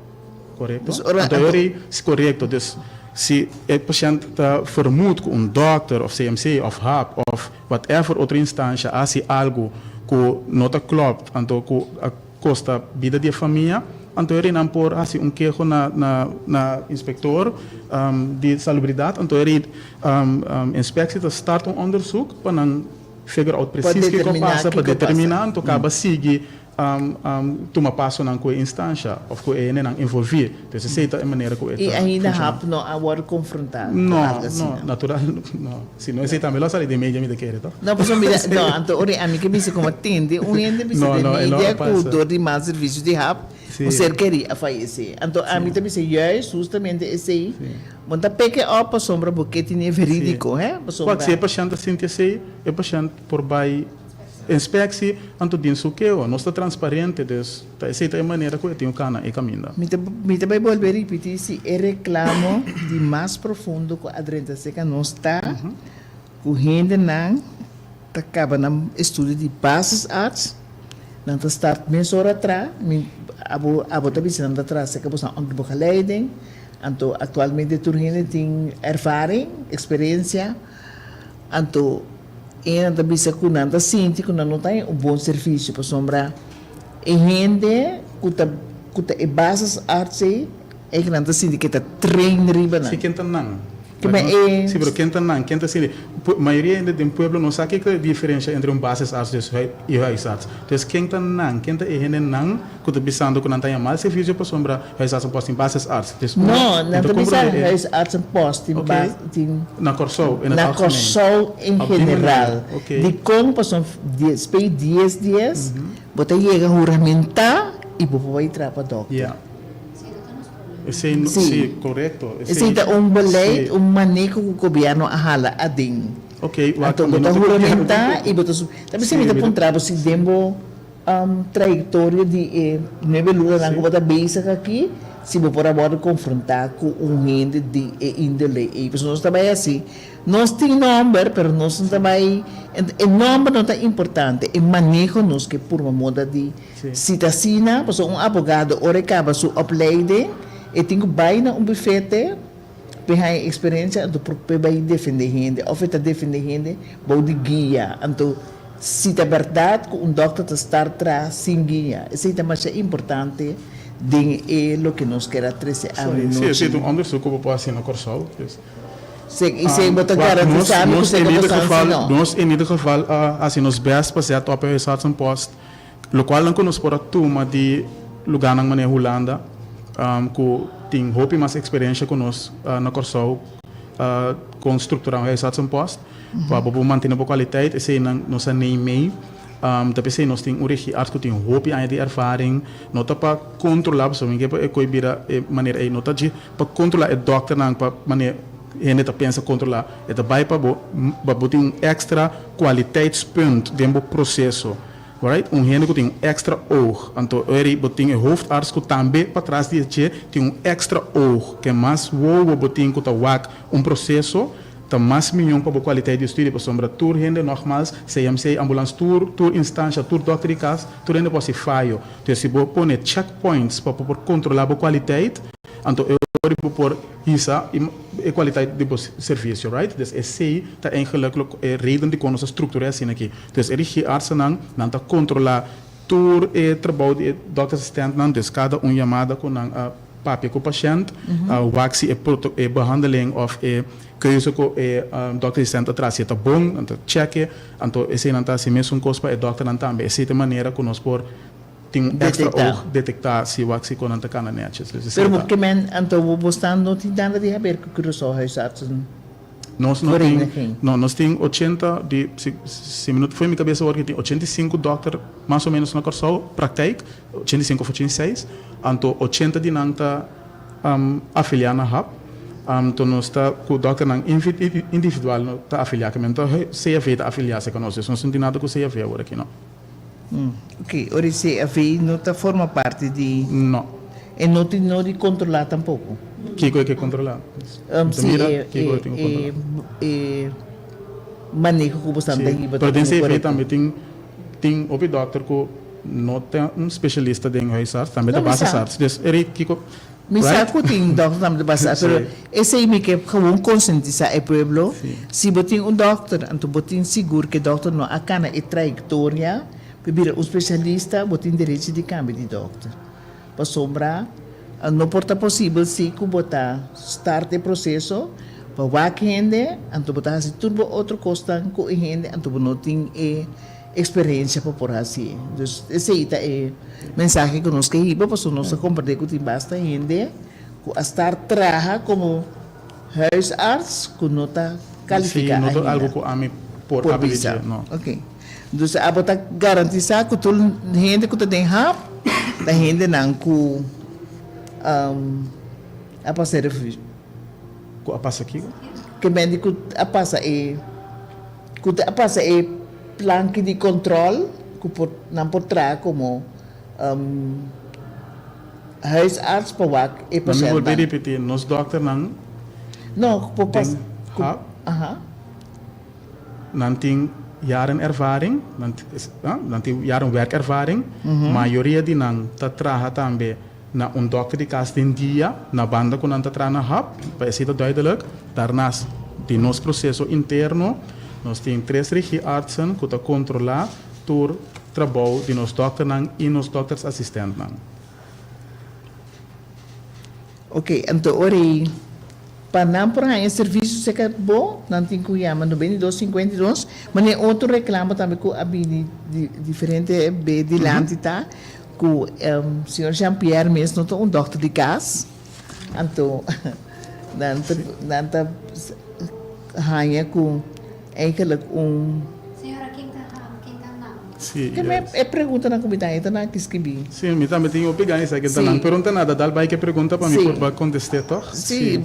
Korekto? Anto ora ei, si korekto. Dus si e pashent ta vermoed ku un dokter of CMC of hap of whatever otro instansha a hasi algu ku no ta klopt anto ku a kosta bida di e famia, anto ora ei nan por hasi un keho na na na inspektor di salubridat. Anto ora ei inspektie ta start un onderzoek pa nan figure out Pa precies kiko a determiná pasa, pa kiko a pasa. determiná anto kaba sigui tuma pasonan ku e instansha òf ku e hendenan envolví. Entonces esei ta e manera ku e I ta ainda funshoná. hap no a wòrdu konfrontá ku No, algu no, asina? natural no. Si no esei tambe lo a sali den media mi ta kere to. No, pasobra mira, no, anto ora ami ke bisa komo tende un hende bisa No, den no, e no media a ku pasa. dor di mal servisio di hap Sí. un ser kerí a fayesé. Anto ami ta bisa juist hustamente esei, Sí. bo no ta peke òp pasobra bo ke tene Sí. verídiko, hè, pasobra. Wak, si e pashènt ta sinti esei, e pashènt por bai. Inspectie, anto den su keo. Nos ta transparente, dus ta esey ta e manera cu e tin cana e caminda. Mi ta mi ta bay bolbe ripiti si e reclamo di mas profundo cu a drenta cerca nos ta cu hendenan ta caba nan estudio di basisarts, nan ta start mesora tra, mi abo abo ta bisa nan ta traha cerca boso nan onder begeleiding, anto actualmente tur hende tin ervaring, experiencia. Anto e nan ta bisa ku nan ta sinti ku nan no ta haña un bon servisio pasobra e hende ku ta ku ta e basisarts ei e nan ta sinti ku e ta train riba nan. Si ken ta nan? Ke men e. Si pero ken ta nan? Ken ta sinti? Mayoria hende den pueblo no sa kiko e diferensha entre un basisarts dus i huisarts. Dus ken ta nan? Ken ta e hende nan ku ta bisando ku nan ta haña mal servisio pasobra huisartsenpost tin basisarts? Dus uno No, nan ta bisa huisartsenpost tin bas tin. Na Kòrsou in het Na algemeen. Kòrsou in Op die manier, general. oké. Dikon? Pasobra despues dies dies bo ta yega huramentá i bo por bai traha pa dòkter. Ja. Sí, dat ta nos problema. Esei no, Sí. sí, korekto. Esei ta un beleid, un maneho ku gobièrnu a hala aden. Oké, wak, Anto mi bo no ta ta kopiando huramentá tampoco. i bo ta su. Ta Sí, p'esei mi ta mi ta. puntra bo si den bo Trayectoria di e nuebe lunanan ku bo ta bezig aki, si bo por a wòrdu konfrontá ku un hende di e índole ei. Pasobra nos ta bai hasi, nos tin nòmber, pero nos no ta bai, e nòmber no ta importante, e maneho nos ke purba moda di si ta asina, pasobra un abogado ora e kaba su opleiding, e tin ku bai na un bufete p'e haña eksperensia, anto por p'e bai defendé hende, òf e ta defendé hende bou di guia, anto. Si ta bèrdat ku un dòkter ta start traha sin guia, esei ta masha importante den e loke nos kier a trese awe Sí, nochi. esei ta un onderzoek ku bo por hasi na Kòrsou. Sí, i si bo ta garantisá mi ku esei ta pasando, si no. Nos in ieder geval a hasi nos bèst pa zet op e huisartsenpost, lokual nan ku nos por a tuma di lugánan manera Hulanda, ku tin hopi mas eksperensha ku nos na Kòrsou kon strukturá un huisartsenpost. Pa bo por mantene bo kwaliteit, eseinan nos a neem mee. Ta p'esei nos tin un regiarts ku tin hopi aña di ervaring. No ta pa kontrolá, pasobra mi ke pa e koi bira e manera ei. No ta dje pa kontrolá e dòkternan pa manera hende ta pensa kontrolá. E ta bai pa bo pa bo tin un èkstra kwaliteitspunt den bo proseso. Right? Un hende ku tin un èkstra oog. Anto eri bo tin e hoofdarts ku tambe patras di e dje tin un èkstra oog. Ke mas wowo bo tin ku ta wak un proseso, Ta mas miyon pa bo kwaliteit di studio pasobra tur hende nogmaals, CMC, ambulans tur tur instansha, tur dokter di kas, tur hende por hasi fayo. Entonces si bo pone checkpoints pa bo por kontrola bo kwaliteit, anto e ora bo por hisa e kwaliteit di bo servisio, right? Dus esei ta eigenlijk lo e reden dikon nos a struktur'é asina aki. Entonces e regiartsennan nan ta kontrola tur e trabou di e doktersasistentnan, dus kada un yamada ku nan a Papia ku pashènt, wak si e e behandeling òf e keuze ku e dòkter asistènt ta traha si e ta bon, nan ta chèk'e, anto eseinan ta hasi mesun kos pa e dòkternan tambe. Esei ta e manera ku nos por tin un èkstra oog detektá si wak si kon nan ta kana nètjes. Dus esei Pero ta. bo ke men anto bo stan no tin nada di haber ku Curaçao Huisartsen Nos no tin, Vereniging? no, nos tin ochenta di, si si mi no fo'i mi kabesa awor ki tin 85 dòkter mas o ménos na Kòrsou, praktijk, 85 òf 86, anto 80 di nan ta afiliá na hap, anto nos ta ku dòkternan individual no ta afiliá, ke men ta CFV ta afiliá serka nos, dus nos no tin nada ku CFV awor aki no. Oké, ora e CFV no ta forma parti di. No. E no tin no di kontrolá tampoko? Kiko e ke kontrolá? Si Mira kiko e tin ku kontrolá. E maneho ku bo stan ta hiba Pero ta den komo CFV korekto. tambe tin tin hopi dòkter ku no ta un spesialista den huisarts, tambe ta No, mi sa. basisarts. Dus e rei kiko, Mi sa right? ku tin dòkter tambe ta basisarts, pero Sí. esei mi ke gewoon konsientisá e pueblo, Sí. si bo tin un dòkter, anto bo tin sigur ku e dòkter no a kana e trayektoria pa bira un spesialista, bo tin derechi di kambia di dòkter. Pasobra no por ta posibel si ku bo ta start e proseso pa wak hende, anto bo ta hasi tur bo otro kosnan ku e hende, anto bo no tin e Experiencia pa por hacié. Dus esey ta e mensahe cu nos ke hiba pasobra nos ta comprende cu tin basta hende cu a start traha como huisarts cu no ta califica Sí, no ta ainda. algo cu ami por Por papia di bisa. dje, no. Ok. Dus abo ta garantisa cu tur hende cu ta den hap ta hendenan cu a pasa e refuge. Cu a pasa kico? Ke mende cu a pasa e. Cu ta pasa e planki di kòntròl ku por nan por traha komo huisarts pa wak e Mi bolbe pashèntnan. ripití, nos dòkternan No, ku por pas den ku hap aha. nan tin jaren ervaring, nan nan tin jaren werkervaring, mayoria di nan ta traha tambe na un dòkter di kas den dia, na banda ku nan ta traha na hap, pa esei ta duidelijk. Daarnaast di nos proseso interno, nos tin tres regieartsen ku ta kontrolá tur trabou di nos dòkternan i nos dòktersassistentnan. Ok, anto ora ei pa nan por haña servisio serka bo, nan tin ku yama 92 52. Ma n'e otro reklamo tambe ku a bini di diferente be dilanti ta ku señor Jean Pierre mes no ta un dòkter di kas, anto nan ta nan ta haña ku eigenlijk un. Señora, ken ta ken ta nan? Sí, Ke me yes. e preguntanan ku mi ta haña ta nan ki skibí. Sí, mi tambe tin hopi gana di sa ken ta nan, pero no ta nada, dal bai ke pregunta pa mi por bai kontest'é tòg. Sí,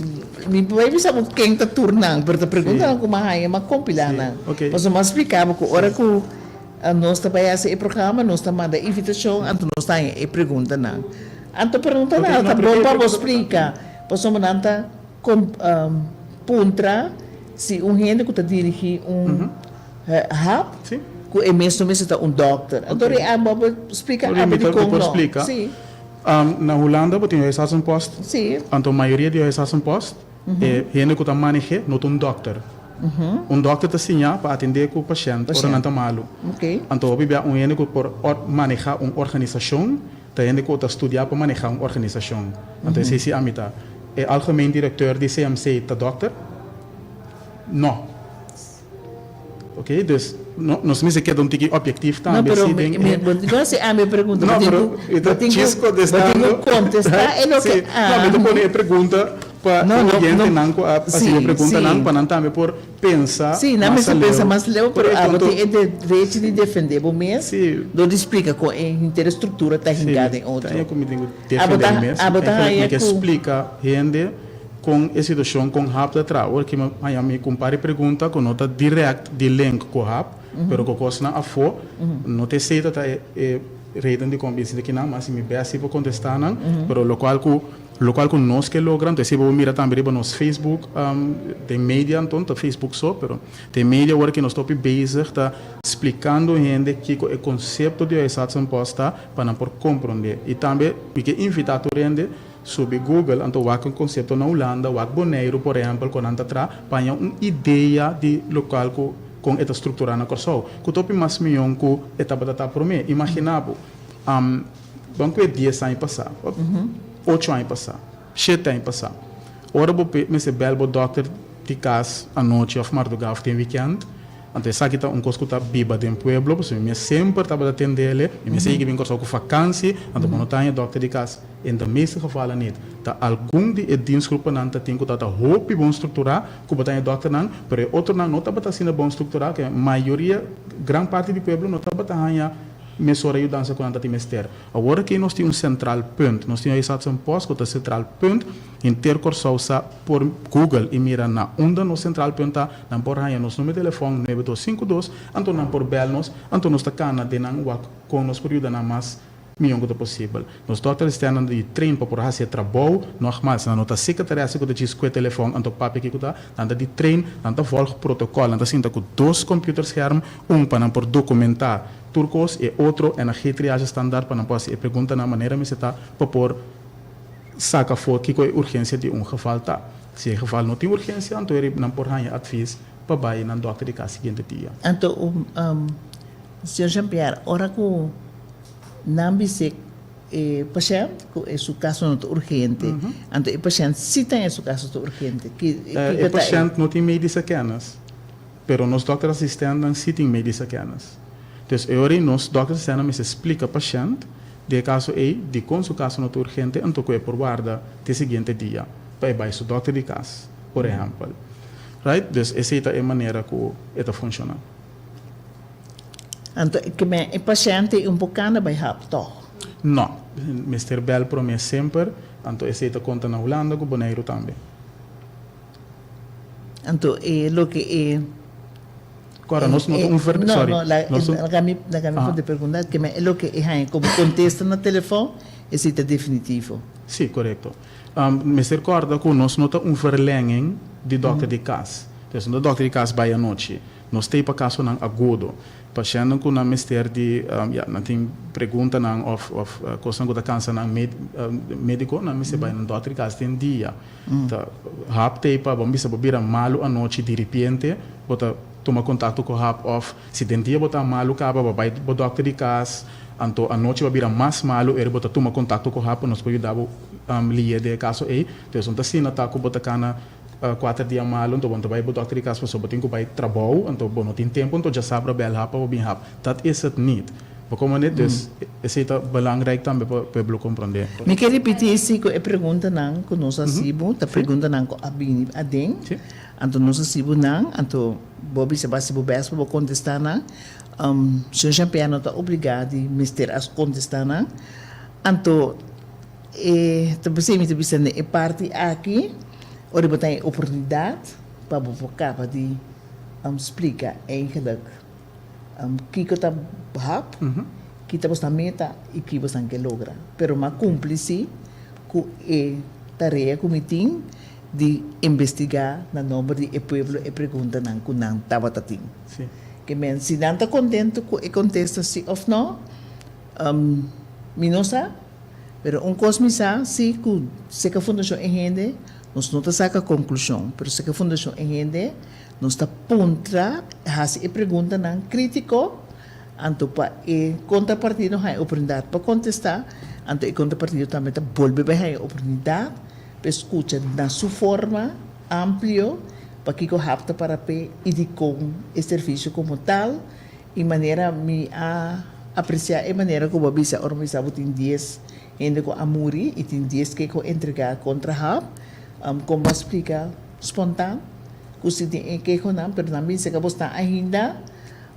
mi por bai bisa bo ken ta tur nan, pero ta preguntanan ku mi a haña, mi a kompilá nan. Pasobra mi a splika bo ku ora ku nos ta bai hasi e programa, nos ta manda invitashon, anto nos ta haña e preguntanan. Anto preguntanan ta bon pa bo splika, pasobra nan ta puntra si un hende ku ta dirigí un hub ku e mes no mester ta un dòkter. Anto ri abo bo splika abo dikon no. Sí. Na Hulanda bo tin huisartsenpost. Anto mayoria di huisartsenpost e hende ku ta maneh'é no ta un dòkter. Un dòkter ta siña pa atendé ku pashènt ora nan ta malu. Anto hopi bia un hende ku por manehá un organisashon ta hende ku ta studiá pa manehá un organisashon. Anto esei si ami ta. E algemeen direkteur di CMC ta dòkter? No. Ok, dus no, nos mester keda un tiki objectief No, tambe pero si mi, den mi, e. bo no hasi ami e pregunta, No, bo tin pero ku, mi bo ta tin ku, djis bo tin ku contestando. contestá e loke Sí, no, mi ta ami. pone e pregunta pa No, e no, no, oyentenan ku a hasi e sí, preguntanan sí. pa nan tambe por pensa Sí, nan mas mester pensa aleu. mas leu, pero Correcto, abo anto tin e derecho di defendé bo mes Sí. dor di splika kon e henter struktura ta Sí, hinká mi den ta haña otro. ku mi tin ku Abo defendé ta, mi mes. abo ta Eigenlijk mi haña ke ku. splika hende Kon e situashon kon hap ta traha? Ora ki mi haña mi ku un par di pregunta ku no ta dirèkt di link ku hap, pero ku kosnan afó, no ta esei ta ta e reden dikon bin sinta kinan, mas mi bèst si por kontestá nan, pero lokual ku lokual ku nos ke logra, anto esei bo por mira tambe riba nos Facebook, den media anto, no ta Facebook so, pero den media ora ki nos ta hopi bezig ta splikando hende kiko e konsepto di huisartsenpost ta pa nan por komprondé. I tambe mi ke invitá tur hende Subi Google anto wak un konsepto na Hulanda, wak Boneiru por ehèmpel kon nan ta traha pa haña un idea di lokal ku kon e ta strukturá na Kòrsou. Ku ta hopi mas mion ku e tabata ta promé. Imaginá bo, ban ku e dies aña pasá, ocho aña pasá, shete aña pasá, ora bo mester bèl bo dòkter di kas anochi òf mardugá òf den wikènt, Anto esaki ta un kos ku ta biba den pueblo, pasobra mi mes semper tabata tendele, mi mes a yega bin Kòrsou ku fakansi, anto bo no ta haña dòkter di kas. En de meeste gevallen niet. Ta algun di e dienstgroepennan ta tin ku ta ta hopi bon strukturá ku bo ta haña dòkternan, pero e otronan no tabata asina bon strukturá, ke mayoria, gran parti di pueblo no tabata haña mesora yudansa ku nan ta tin mester. Awor aki nos tin un centraal punt, nos tin huisartsenpost ku ta centraal punt, henter Kòrsou sa por google i mira na unda nos centraal punt ta, nan por haña nos numero di telefòn 9252, anto nan por bèl nos, anto nos ta kana den nan wak kon nos por yuda nan mas mihó ku ta posibel. Nos dòkter externo nan di train pa por hasi e trabou, nogmaals nan no ta sekretaria ku ta djis kue telefòn anto papia kiko ta, nan ta di train, nan ta vòlg protokòl, nan ta sinta ku dos computerscherm, un pa nan por dokumentá tur kos, e otro NAG triage standaard pa nan por hasi e preguntanan manera mester ta pa por saka afó kiko e urgensia di un geval ta. Si e geval no tin urgensia anto e nan por haña advis pa bai nan dòkter di kas siguiente dia. Anto señor Jean Pierre, ora ku nan bis'é e pashènt ku e su kaso no ta urgente, anto e pashènt si ta e su kaso ta urgente, ki E kiko ta e? pashènt no tin medische kennis, pero nos dòkter asistèntnan si tin medische kennis. Dus e ora ei nos dòkter asistèntnan mester splika pashènt di e kaso ei dikon su kaso no ta urgente anto ku e por warda te siguiente dia pa e bai su dòkter di kas, por ehèmpel. Right? Dus esei ta e manera ku e ta funshoná. Anto e keme e pashènt ei un por kanda bai hap tòg? No. Mester bèl promé semper, anto esei ta konta na Hulanda ku Boneiru tambe. Anto e loke e. Kòrda, nos no ta un ver, No, sorry. no, la, Nos un, laga mi, laga mi Aha. por pregunta, ke men e loke e haña komo kontesta na telefòn, esei ta definitivo. Sí, korekto. Mester kòrda ku nos no ta un verlenging di dòkter di kas. Dus no ta dòkter di kas bai anochi. Nos ta ei pa kasonan agudo. Pashèntnan ku nan mester di, ya, nan tin preguntanan òf òf kosnan ku ta kansa nan médiko, nan mester bai nan dòkter di kas den dia. Ta hap ta ei pa bo bisa bo bira malu anochi diripiente, bo ta tuma kontakto ku hap òf si den dia bo ta malu kaba bo bai bo dòkter di kas, anto anochi bo a bira mas malu eri bo ta tuma kontakto ku hap pa nos por yuda bo lié den e kaso ei. Entonces no ta asina ta ku bo ta kana kuater dia malu anto bo no ta bai bo dòkter di kas pasobra bo tin ku bai trabou anto bo no tin tempu anto djasabra bèl hap pa bo bin hap. Dat is het niet. Bo komprendé? Dus esei ta belangrijk tambe pa pueblo komprendé. Mi ke ripití si ku e preguntanan ku nos a hasi bo ta preguntanan ku a bini aden. Anto nos a hasi bo nan, anto bo a bisa bo a hasi bo bèst pa bo kontestá nan. Señor Jean Pierre no ta obligá di mester a kontestá nan. Anto e ta p'esei mi ta bisa den e parti aki ora bo ta e oportunidat pa bo por kaba di splika eigenlijk kiko ta hap, ki ta boso meta i ki boso ke logra. Pero mi a kumpli si ku e tarea ku mi tin di investigá na nomber di e pueblo e preguntanan ku nan tabata tin. Ke men si nan ta kontentu ku e kontesta si òf nò, mi no sa, pero un kos mi sa si ku seka Fundashon e hende nos no ta saka konklushon, pero seka Fundashon e hende nos ta puntra, hasi e preguntanan krítiko, anto pa e kontrapartido haña oportunidat pa kontestá, anto e kontrapartido tambe ta bolbe bai haña oportunidat pa e skucha na su forma amplio pakiko hap ta para p'e i dikon e servisio komo tal. I manera mi a apresiá e manera ku bo a bisa ora bo bisa bo tin dies hende ku a muri i tin dies ke ku a entregá kontra hap, kon bo a splika spontan ku si tin e kehonan pero nan bin seka bo sta ainda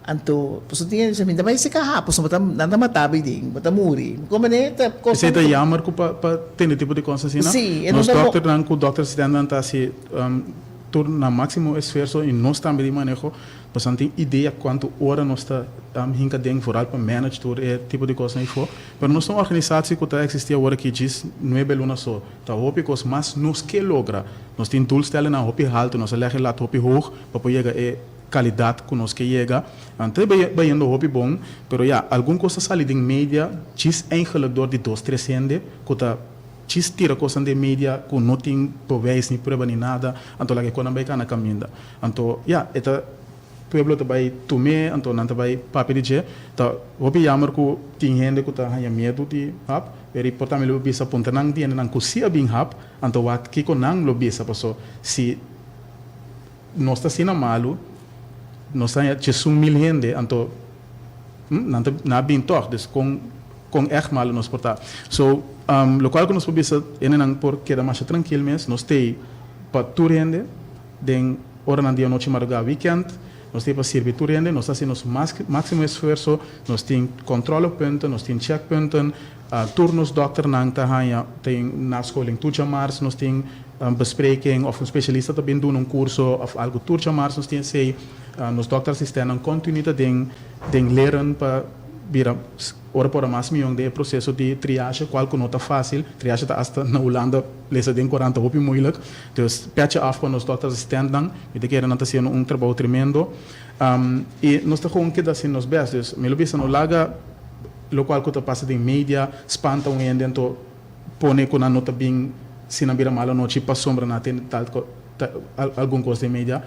anto pasobra tin hende bisa mi ta bai seka hap pasobra bo ta nan ta mata bo den bo ta muri kon manera ta kos Esei ta jammer ku pa pa tende tipo di kos asina. Sí, e no Nos ta bo. dòkternan ku dòkter asistentnan ta hasi tur nan máksimo esfuerso i nos tambe di maneho. Pasobra no tin idea kuantu ora nos ta hinka den vooral pa manage tur e tipo di kosnan ei for. Pero nos ta un organisatie ku ta eksistí awor aki djis nuebe luna so. Ta hopi kos mas nos ke logra. Nos tin doelstellingnan hopi haltu, nos a lèg e lat hopi hoog pa por yega e kalidat ku nos ke yega. Anto e bayendo hopi bon, pero ya, algun kos ta sali den media djis eigenlijk dor di dos tres hende ku ta djis tira kosnan den media ku no tin bewijs ni prueba ni nada, anto laga e konan bai kana kaminda. Anto, ya, e ta, pueblo ta bai tum'é, anto nan ta bai papia di dje. Ta hopi jammer ku tin hende ku ta haña miedu di hap, pero i por tambe lo bisa puntra nan di hendenan ku si a bin hap, anto wak kiko nan lo bisa, paso si nos ta asina malu, nos ta haña djesun mil hende, anto nan ta nan a bin tòg, dus kon kon ègt malu nos por ta. So, lokual ku nos por bisa hendenan por keda masha trankil mes, nos t'ei pa tur hende. Den oranan di anochi madrugá wikènt, nos tin pa sirbi tur hende, nos ta hasi nos máksimo esfuerso, nos tin kòntròlepunten, nos tin chèkpunten, tur nos dòkternan ta haña tin nascholing tur djamars nos tin bespreking òf un spesialista ta bin duna un kurso òf algu tur djamars nos tin esei, nos dòkterasistèntnan kontinu ta den den leren pa bira ora por a mas mion den e proseso di triage kual ku no ta fásil, triage ta asta na Hulanda lesa den korant ta hopi moeilijk. Dus petje af pa nos doktersasistentnan, mi ta kere nan ta hasiendo un trabou tremendo. I nos ta gewoon keda hasi nos best. Dus mi lo bisa no laga lokual ku ta pasa den media spanta un hende anto pone ku nan no ta bin si nan bira malu anochi pasobra nan a tende tal algun kos den media.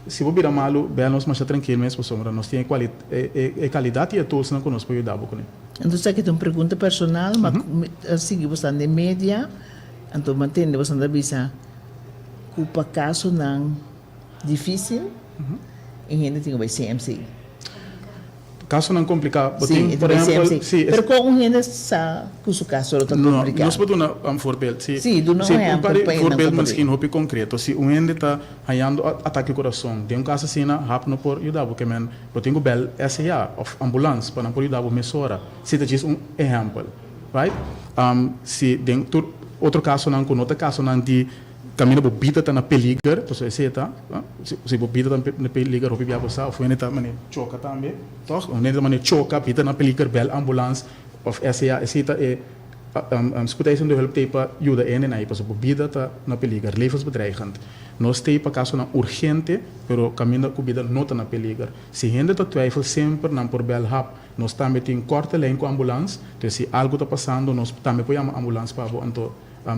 Si bo bira malu bel nos masha trankil mes pasobra nos tin e kalidat i e toolsnan ku nos por yuda bo kuné. Entonces aki ta un pregunta personal, ma mi ta sigui bo stan den media. Anto bo a tende boso ta bisa ku pa kasonan difisil e hende tin ku bai CMC. Kasonan kompliká, bo tin por ehèmpel, si. Pero kon un hende sa ku su kaso lo ta kompliká? Nos por duna un voorbeeld. Si, duna un ehèmpel pa hende Voorbeeld miskien hopi konkreto. Si un hende ta hañando atake di kurason, den un kaso asina hap no por yuda bo, ke men bo tin ku bèl SEA òf ambulans pa nan por yuda bo mesora. Si ta djis un ehèmpel. Right? Si den tur otro kasonan ku no ta kasonan di Kaminda bo bida ta na peliger, pasobra esei ta, si bo bida ta na peliger hopi bia bo sa, of hende ta manera choka tambe, tòg? Un hende ta manera choka, bida na peliger, bèl ambulans of SCA, esei ta e spoedeisende hulp t'ei pa yuda e hendenan ei, pasobra bo bida ta na peliger, levensbedreigend. Nos t'ei pa kasonan urgente, pero kaminda ku bida no ta na peliger. Si hende ta twijfel semper nan por bèl hap. Nos tambe tin korte lijn ku ambulans, dus si algu ta pasando nos tambe por yama ambulans pa bo anto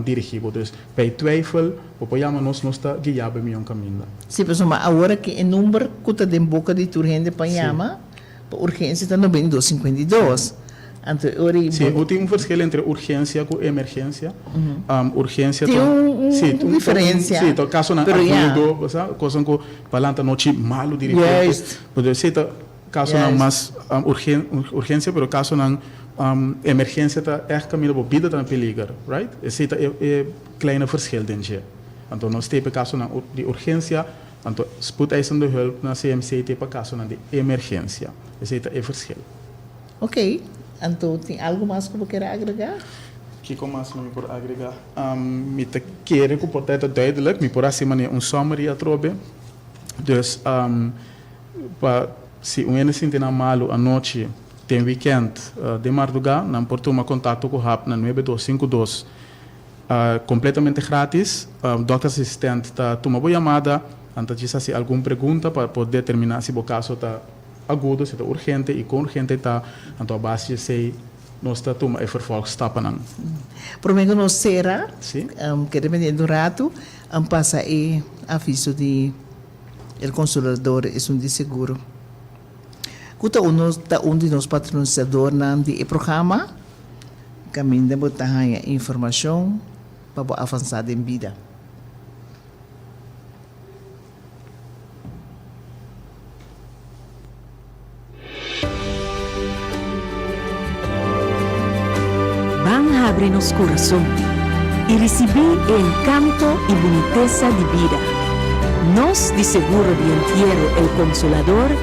dirigí bo. Dus bij twijfel bo por yama nos, nos ta guiá bo e mion kaminda. Sí, pasobra awor aki e number ku ta den boka di tur hende pa yama pa urgensia ta 92 52. Anto e ora ei Sí, bo tin un verschil entre urgensia ku emergensia. Urgensia ta Tin un sí, un diferensia, sí, ta kasonan pero ya. agudo, bo sa, kosnan ku pa lanta nochi malu di repente. Juist. Pero esei ta Kasonan mas urgensia pero kasonan emergensia ta ègt kaminda bo bida ta na peliger, right? Esei ta e kleine verschil den dje. Anto nos te pa kasonan di urgensia, anto spoedeisende hulp na CMC te pa kasonan di emergensia. Esei ta e verschil. Ok, anto tin algu mas ku bo kier a agregá? Kiko mas mi por agregá? Mi ta kere ku por ta e ta duidelijk. Mi por hasi manera un summary atrobe. Dus. Pa si un hende sinti nan malu anochi den wikènt den mardugá, nan por tuma kontakto ku hap na nuebe dos sinku dos. Kompletamente grátis. Dòkter asistent ta tuma bo yamada, nan ta djis hasi algun pregunta pa por determiná si bo kaso ta agudo, si ta urgente i kon urgente e ta. Anto a base di esei nos ta tuma e vervolgstappennan. Promé ku nos sera, keda pendiente un ratu, pasa e aviso di. El Consolador esun di seguro cu ta uno ta un di nos patrocinadornan di e programa caminda bo ta haya informacion pa bo avansa den bida. Ban habri nos kurason i risibí e enkanto i bunitesa di bida. Nos di Seguro di Entiero El Consolador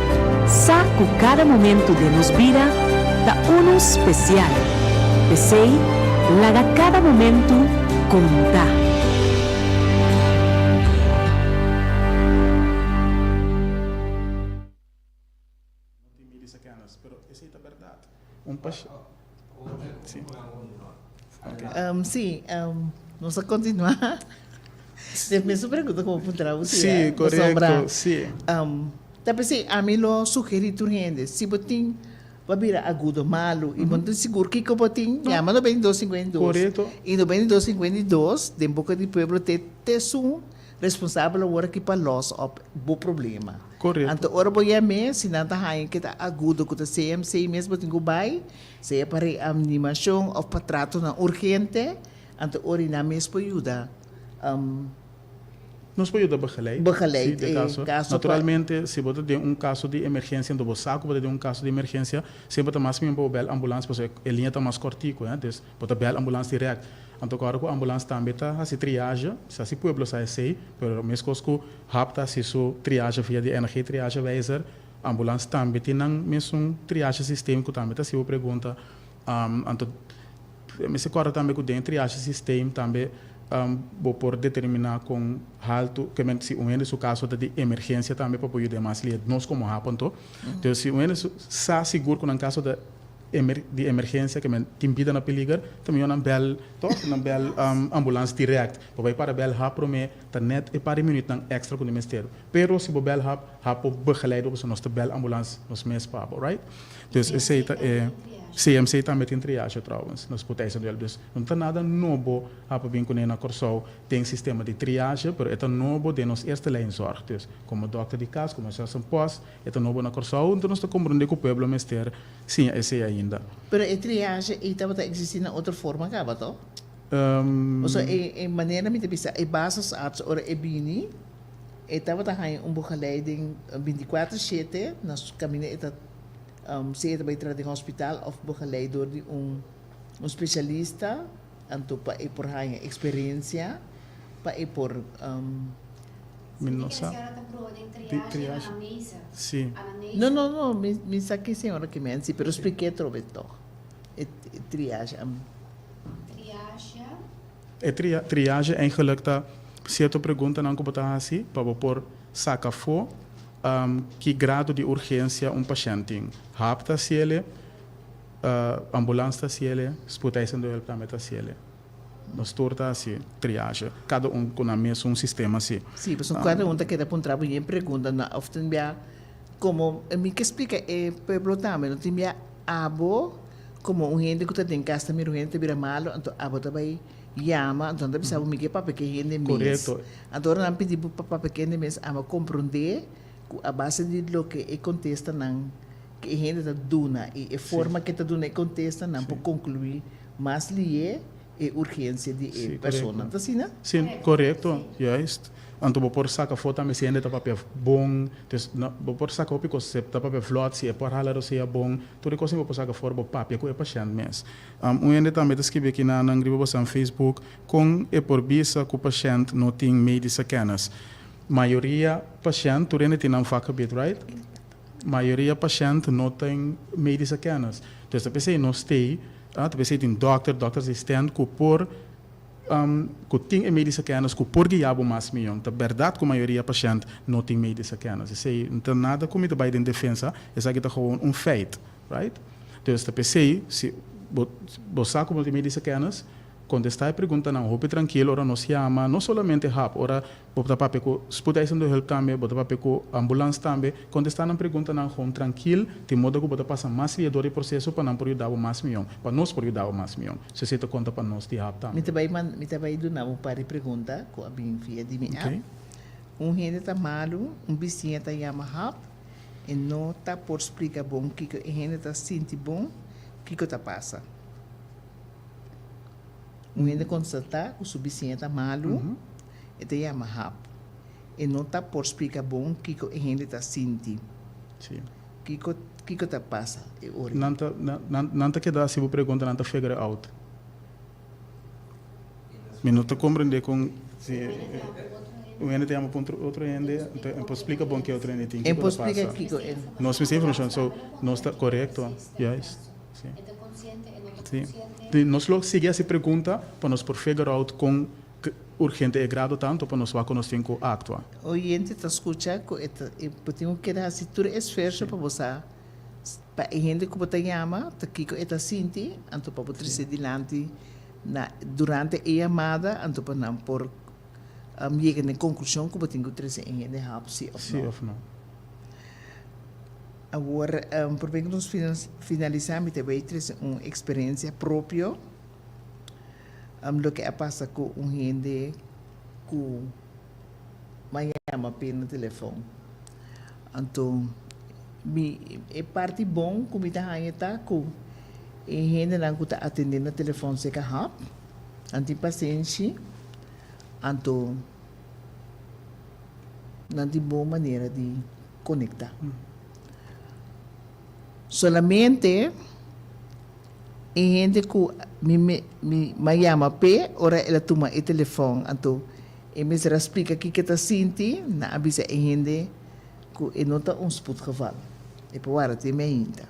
sa ku kada momentu den nos bida ta unu spesial. P'esei, laga kada momentu konta. No tin medische kennis, pero esei ta berdad. Un pash. Sí. Um, sí, um, nos a continua. De mesun pregunta como puntra bo, sí, eh? Correcto, sí. Um, ta p'esei ami lo sugeri tur hende, si bo tin bo a bira agudo malu i bo no tin sigur kiko bo tin, yama 9252. Correcto. I 9252 den boka di pueblo te tesun Responsabel awor aki pa los op bo problema. Korekto. Anto ora bo yam'é, si nan ta haña ke ta agudo ku ta CMC mes bo tin ku bai, sea pa reanimashon òf pa tratonan urgente, anto ora nan mes por yuda. Nos por yuda begeleid. Begeleid e kaso. Naturalmente, si bo ta den un kaso di emergensia, anto bo sa ku bo ta den un kaso di emergensia, semper ta mas mihó pa bo bèl ambulans pasobra e liña ta mas kòrtiku, dus bo ta bèl ambulans dirèkt. Anto ku ora ku ambulans tambe ta hasi triage, sa si pueblo sa esei, pero meskos ku hap ta hasi su triage via di NG triagewijzer, ambulans tambe tin nan mesun triage systeem ku tambe ta hasi bo pregunta. Anto mester kòrda tambe ku den e triage systeem tambe bo por determiná kon haltu, ke men si un hende su kaso ta di emergensia tambe pa por yuda e mas lihe, nos komo hap anto. Entonces si un hende sa sigur ku nan kaso ta di emergencia ke men tin bida na peliger ta mihor nan bel toch nan bel ambulans direct bo bai para bel hap prome ta net e par di minutnan extra ku di mester pero si bo bel hap hap por begeleid bo pasobra nos ta bel ambulans nos mes pa bo right dus esei ta e CMC tambe tin triage trouwens nos por ta esei dus no ta nada nobo hap a bin kune na Kòrsou den sistema di triage pero e ta nobo den nos eerste lijn zorg dus komo dòkter di kas komo zusterpost e ta nobo na Kòrsou enton nos ta komprende ku pueblo mester Siña esei ainda. Pero e triage ei tabata existi na otro forma caba to? Pasobra e e manera mi ta bisa e basisarts ora e bini e tabata haña un begeleiding binticuater shete na su caminda e ta sea e ta bay traha den hospital of begeleid door di un un specialista anto pa e por haña experiencia pa e por Mi no sa. Di triage. Si. No, no, no, mi, mi sa ki señora ki men si, pero spliké atrobe tog. E, e triage. Triage. E tria, triage eigenlijk ta. sierto preguntanan ku bo ta hasi pa bo por saka afó ki grado di urgensia un pashènt tin. Hap ta hasiel, ambulans ta hasiel, spoedeisende hulp tambe ta hasiel. Nos tur ta hasi triage, kada un ku nan mesun sistema si. Sí, pasobra kada un ta keda puntra bo yen pregunta na of tin bia komo mi ke splika e pueblo tambe no tin bia abo komo un hende ku ta den kas ta mira un hende ta bira malo anto abo ta bai yama anto nan ta bisa bo mi ke papia ke hende mes anto ora nan pidi bo pa papia ke hende mes abo a komprondé ku a base di loke e kontestanan ke e hende ta duna i e forma ke ta duna e kontestanan por konkluí Mas lié e urgensia di e persona. Ta asina? Sí, korekto. Juist. Anto bo por saka afó tambe si hende ta papia bon. Dus bo por saka hopi kos. Si e ta papia vlòt, si e por hala rosea bon. Tur e kosnan bo por saka for bo papia ku e pashènt mes. Un hende tambe ta skibi aki na nan riba boso Facebook kon e por bisa ku pashènt no tin medische kennis. Mayoria pashènt, tur hende tin nan vakgebied, right? Mayoria pashènt no tin medische kennis. Dus ta p'esei nos stay Ta p'esei tin dòkter, dòkter-asistent ku por ku tin e medische kennis ku por guia bo mas mion. Ta bèrdat ku mayoria pashènt no tin medische kennis. Esei no ta nada ku mi ta bai den defensa, esaki ta gewoon un feit, right? Dus ta p'esei si bo bo sa ku bo no tin medische kennis, kontestá e preguntanan hopi trankil ora nos yama, no solamente hap, ora Bo ta papia ku spoedeisende hulp tambe, bo ta papia ku ambulans tambe. Kontestá nan preguntanan gewoon trankil, tin moda ku bo ta pasa mas lia dor e proseso pa nan por yuda bo mas mion, pa nos por yuda bo mas mion. So esei ta konta pa nos di hap tambe. Mi ta bai man, mi ta bai duna bo un par di pregunta ku a bin via di mi app. Un hende ta malu, un bisiña ta yama hap, e no ta por splika bon kiko e hende ta sinti bon, kiko ta pasa? Un hende konstatá ku su bisiña ta malu, e ta yama hap. E no ta por splika bon kiko e hende ta sinti. Kiko kiko ta pasa e ora ei? Nan ta nan nan ta keda hasi bo pregunta, nan ta figure out. Mi no ta komprendé kon si un hende ta yama pa un otro hende, anto e por splika bon ke otro hende tin, E kiko por ta splika pasa. kiko e. Nos mester informashon, so nos ta korekto, juist. Sí. Sí. Di nos lo sigui hasi pregunta pa nos por figure out kon urgente e grado ta, anto pa nos wak ku nos tin ku aktua. Oyente ta skucha ku e ta e bo tin ku keda hasi tur e esfuerso pa bo sa pa e hende ku bo ta yama ta kiko e ta sinti, anto pa bo trese dilanti na durante e yamada, anto pa nan por yega na e konklushon ku bo tin ku trese e hende help si òf Si no. òf no. Awor, promé ku nos finalisá mi ta bai trese un eksperensia propio, loke a pasa ku un hende ku m'a yama p'e na telefòn. Anto, mi e parti bon ku mi ta haña ta ku e hendenan ku ta atendé na telefòn serka hap, nan tin pasenshi, anto nan tin bon manera di konektá. Solamente e hende ku mi mi a yama p'e ora el a tuma e telefòn anto e mester a splika kiko e ta sinti, nan a bisa e hende ku e no ta un spoedgeval, e por wara te mi ainda.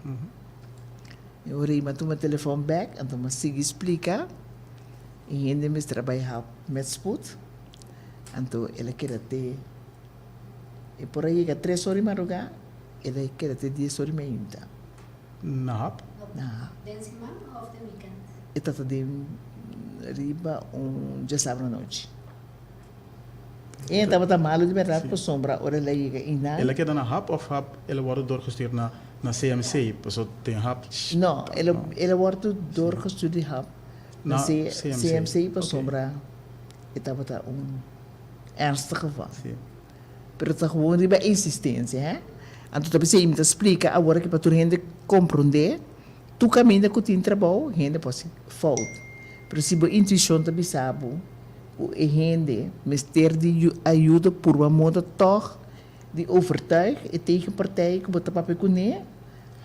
E ora ei mi a tuma e telefòn bèk anto mi a sigui splika, e hende mester a bai hap met spoed anto el a keda te. E por a yega tres ora di madrugá, el a keda te dies ora di mainta. Na hap? Na hap. Den siman òf den wikènt? E tata den riba un djasabra anochi. E tabata malu di bèrdat pasobra ora el a yega einan. El a keda na hap òf hap el a wòrdu doorgestuurd na na CMC? Pasobra den hap. No, el a wòrdu doorgestuurd di hap na CMC pasobra e tabata un. Ernstig geval. Sí. Pero ta gewoon riba insistencia, hè. Anto ta bisa mi ta splica awor aki pa tur hende comprende, tur caminda cu tin trabou, hende por haci fout. Pero si bo intuicion ta bisa bo cu e hende mester di ayuda purba moda tog di overtuig e tegenpartij cu bo ta papia cune,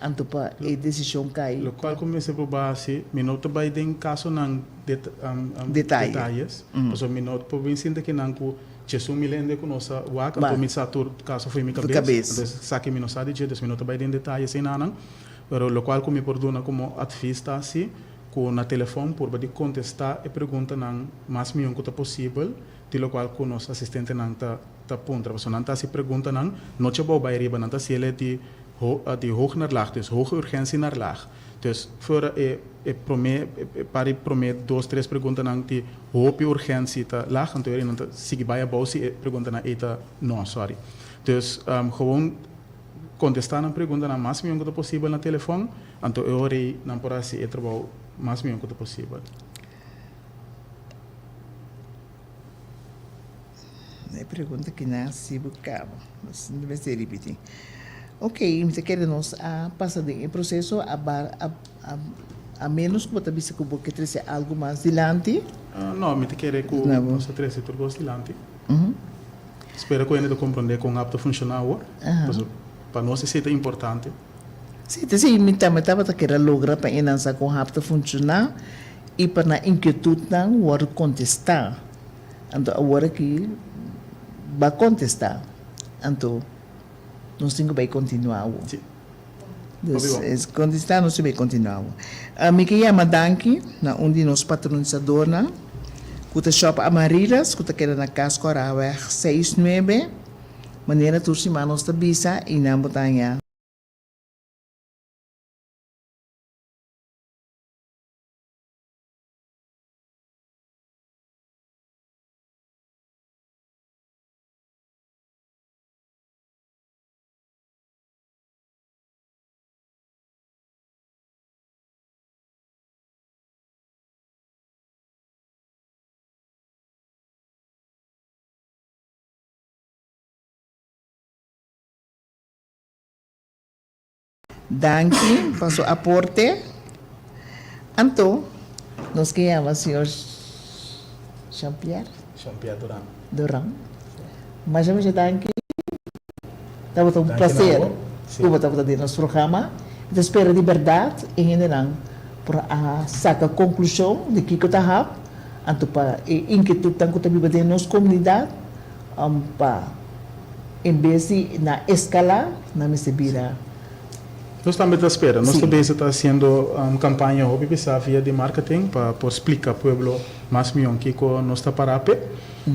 anto pa e decision cay. Locual cu mester por base, mi no ta bay den casonan Detaye. detayes, pasobra mi no por bin sinta kinan cu djesun mil hende cu nos a wak, anto mi sa tur caso fo'i mi cabes, anto esaki mi no sa di dje, dus mi no ta bay den detaye asinanan, pero locual cu mi por duna como advies ta si, cu na telefon purba di contesta e preguntanan mas mion cu ta posibel. di lokual ku nos asistentenan ta ta puntra. Pasobra nan ta hasi preguntanan no dje bou bai riba, nan ta hasi el di di hoog naar laag, dus hoge urgentie naar laag. Dus fuera e e promé e par di promé dos tres preguntanan di hopi urgentie ta laag, anto nan ta sigui bai abou si e preguntanan ei ta no, sorry. Dus gewoon kontestá nan preguntanan mas mihó ku ta posibel na telefòn, anto e ora ei nan por hasi e trabou mas mihó ku ta posibel. E pregunta ki nan a hasi bo kaba. Nos no mester ripití. Ok, mi ta kere nos a pasa den e proseso a bar a a menos ku bo ta bisa ku bo ke trese algu mas dilanti. No, mi ta kere ku nos a trese tur kos dilanti. Spera ku hende ta komprondé kon app ta funshoná awor. Pasobra pa nos esei ta importante. Sí, ta esei mi tambe tabata kere a logra pa e nan sa kon app ta funshoná i pa nan inkietutnan wòrdu kontestá. Anto awor aki ba kontestá. Anto nos tin ku bai kontinuá awor. Sí. Dus es kontestá nos tin bai kontinuá awor. Mi ke yama danki na un di nos patronisadornan ku ta Shop Amarilas ku ta keda na Kas Koraweg seis nuebe. Manera tur siman nos ta bisa i nan bo ta haña. Danki pa su aporte. Anto nos ke yama señor Jean Pierre. Jean Pierre Duran. Duran. Masha masha danki. Tabata un placer ku bo tabata den nos programa. Mi ta spera di berdad e hendenan por a saka konklushon di kiko ta hap, anto pa e inkietudnan ku ta biba den nos komunidat pa en bes di na escala nan mester bira. Nos tambe ta spera. Nos ta bezig ta haciendo campaña hopi bisa via di marketing pa por splica pueblo mas mion kico nos ta para p'e.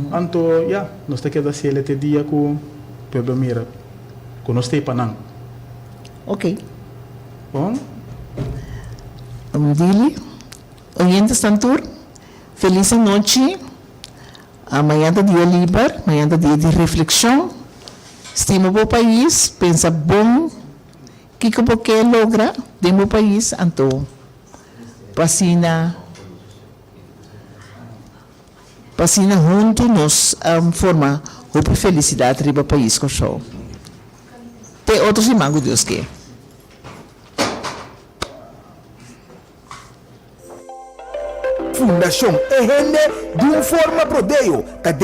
Anto ya, nos ta keda haciel te dia cu pueblo mira cu nos ta ei pa nan. Ok. Bon. Dili, oyentes tur, feliz anochi. Mañan ta dia liber, mañan ta dia di reflexion. Stima bo pais, pensa bon kiko bo ke logra den bo pais, anto pa asina pa asina huntu nos forma hopi felicidad riba pais Kòrsou. Te otro siman ku Dios ke. Fundashon E Hende di un forma prodeo ta.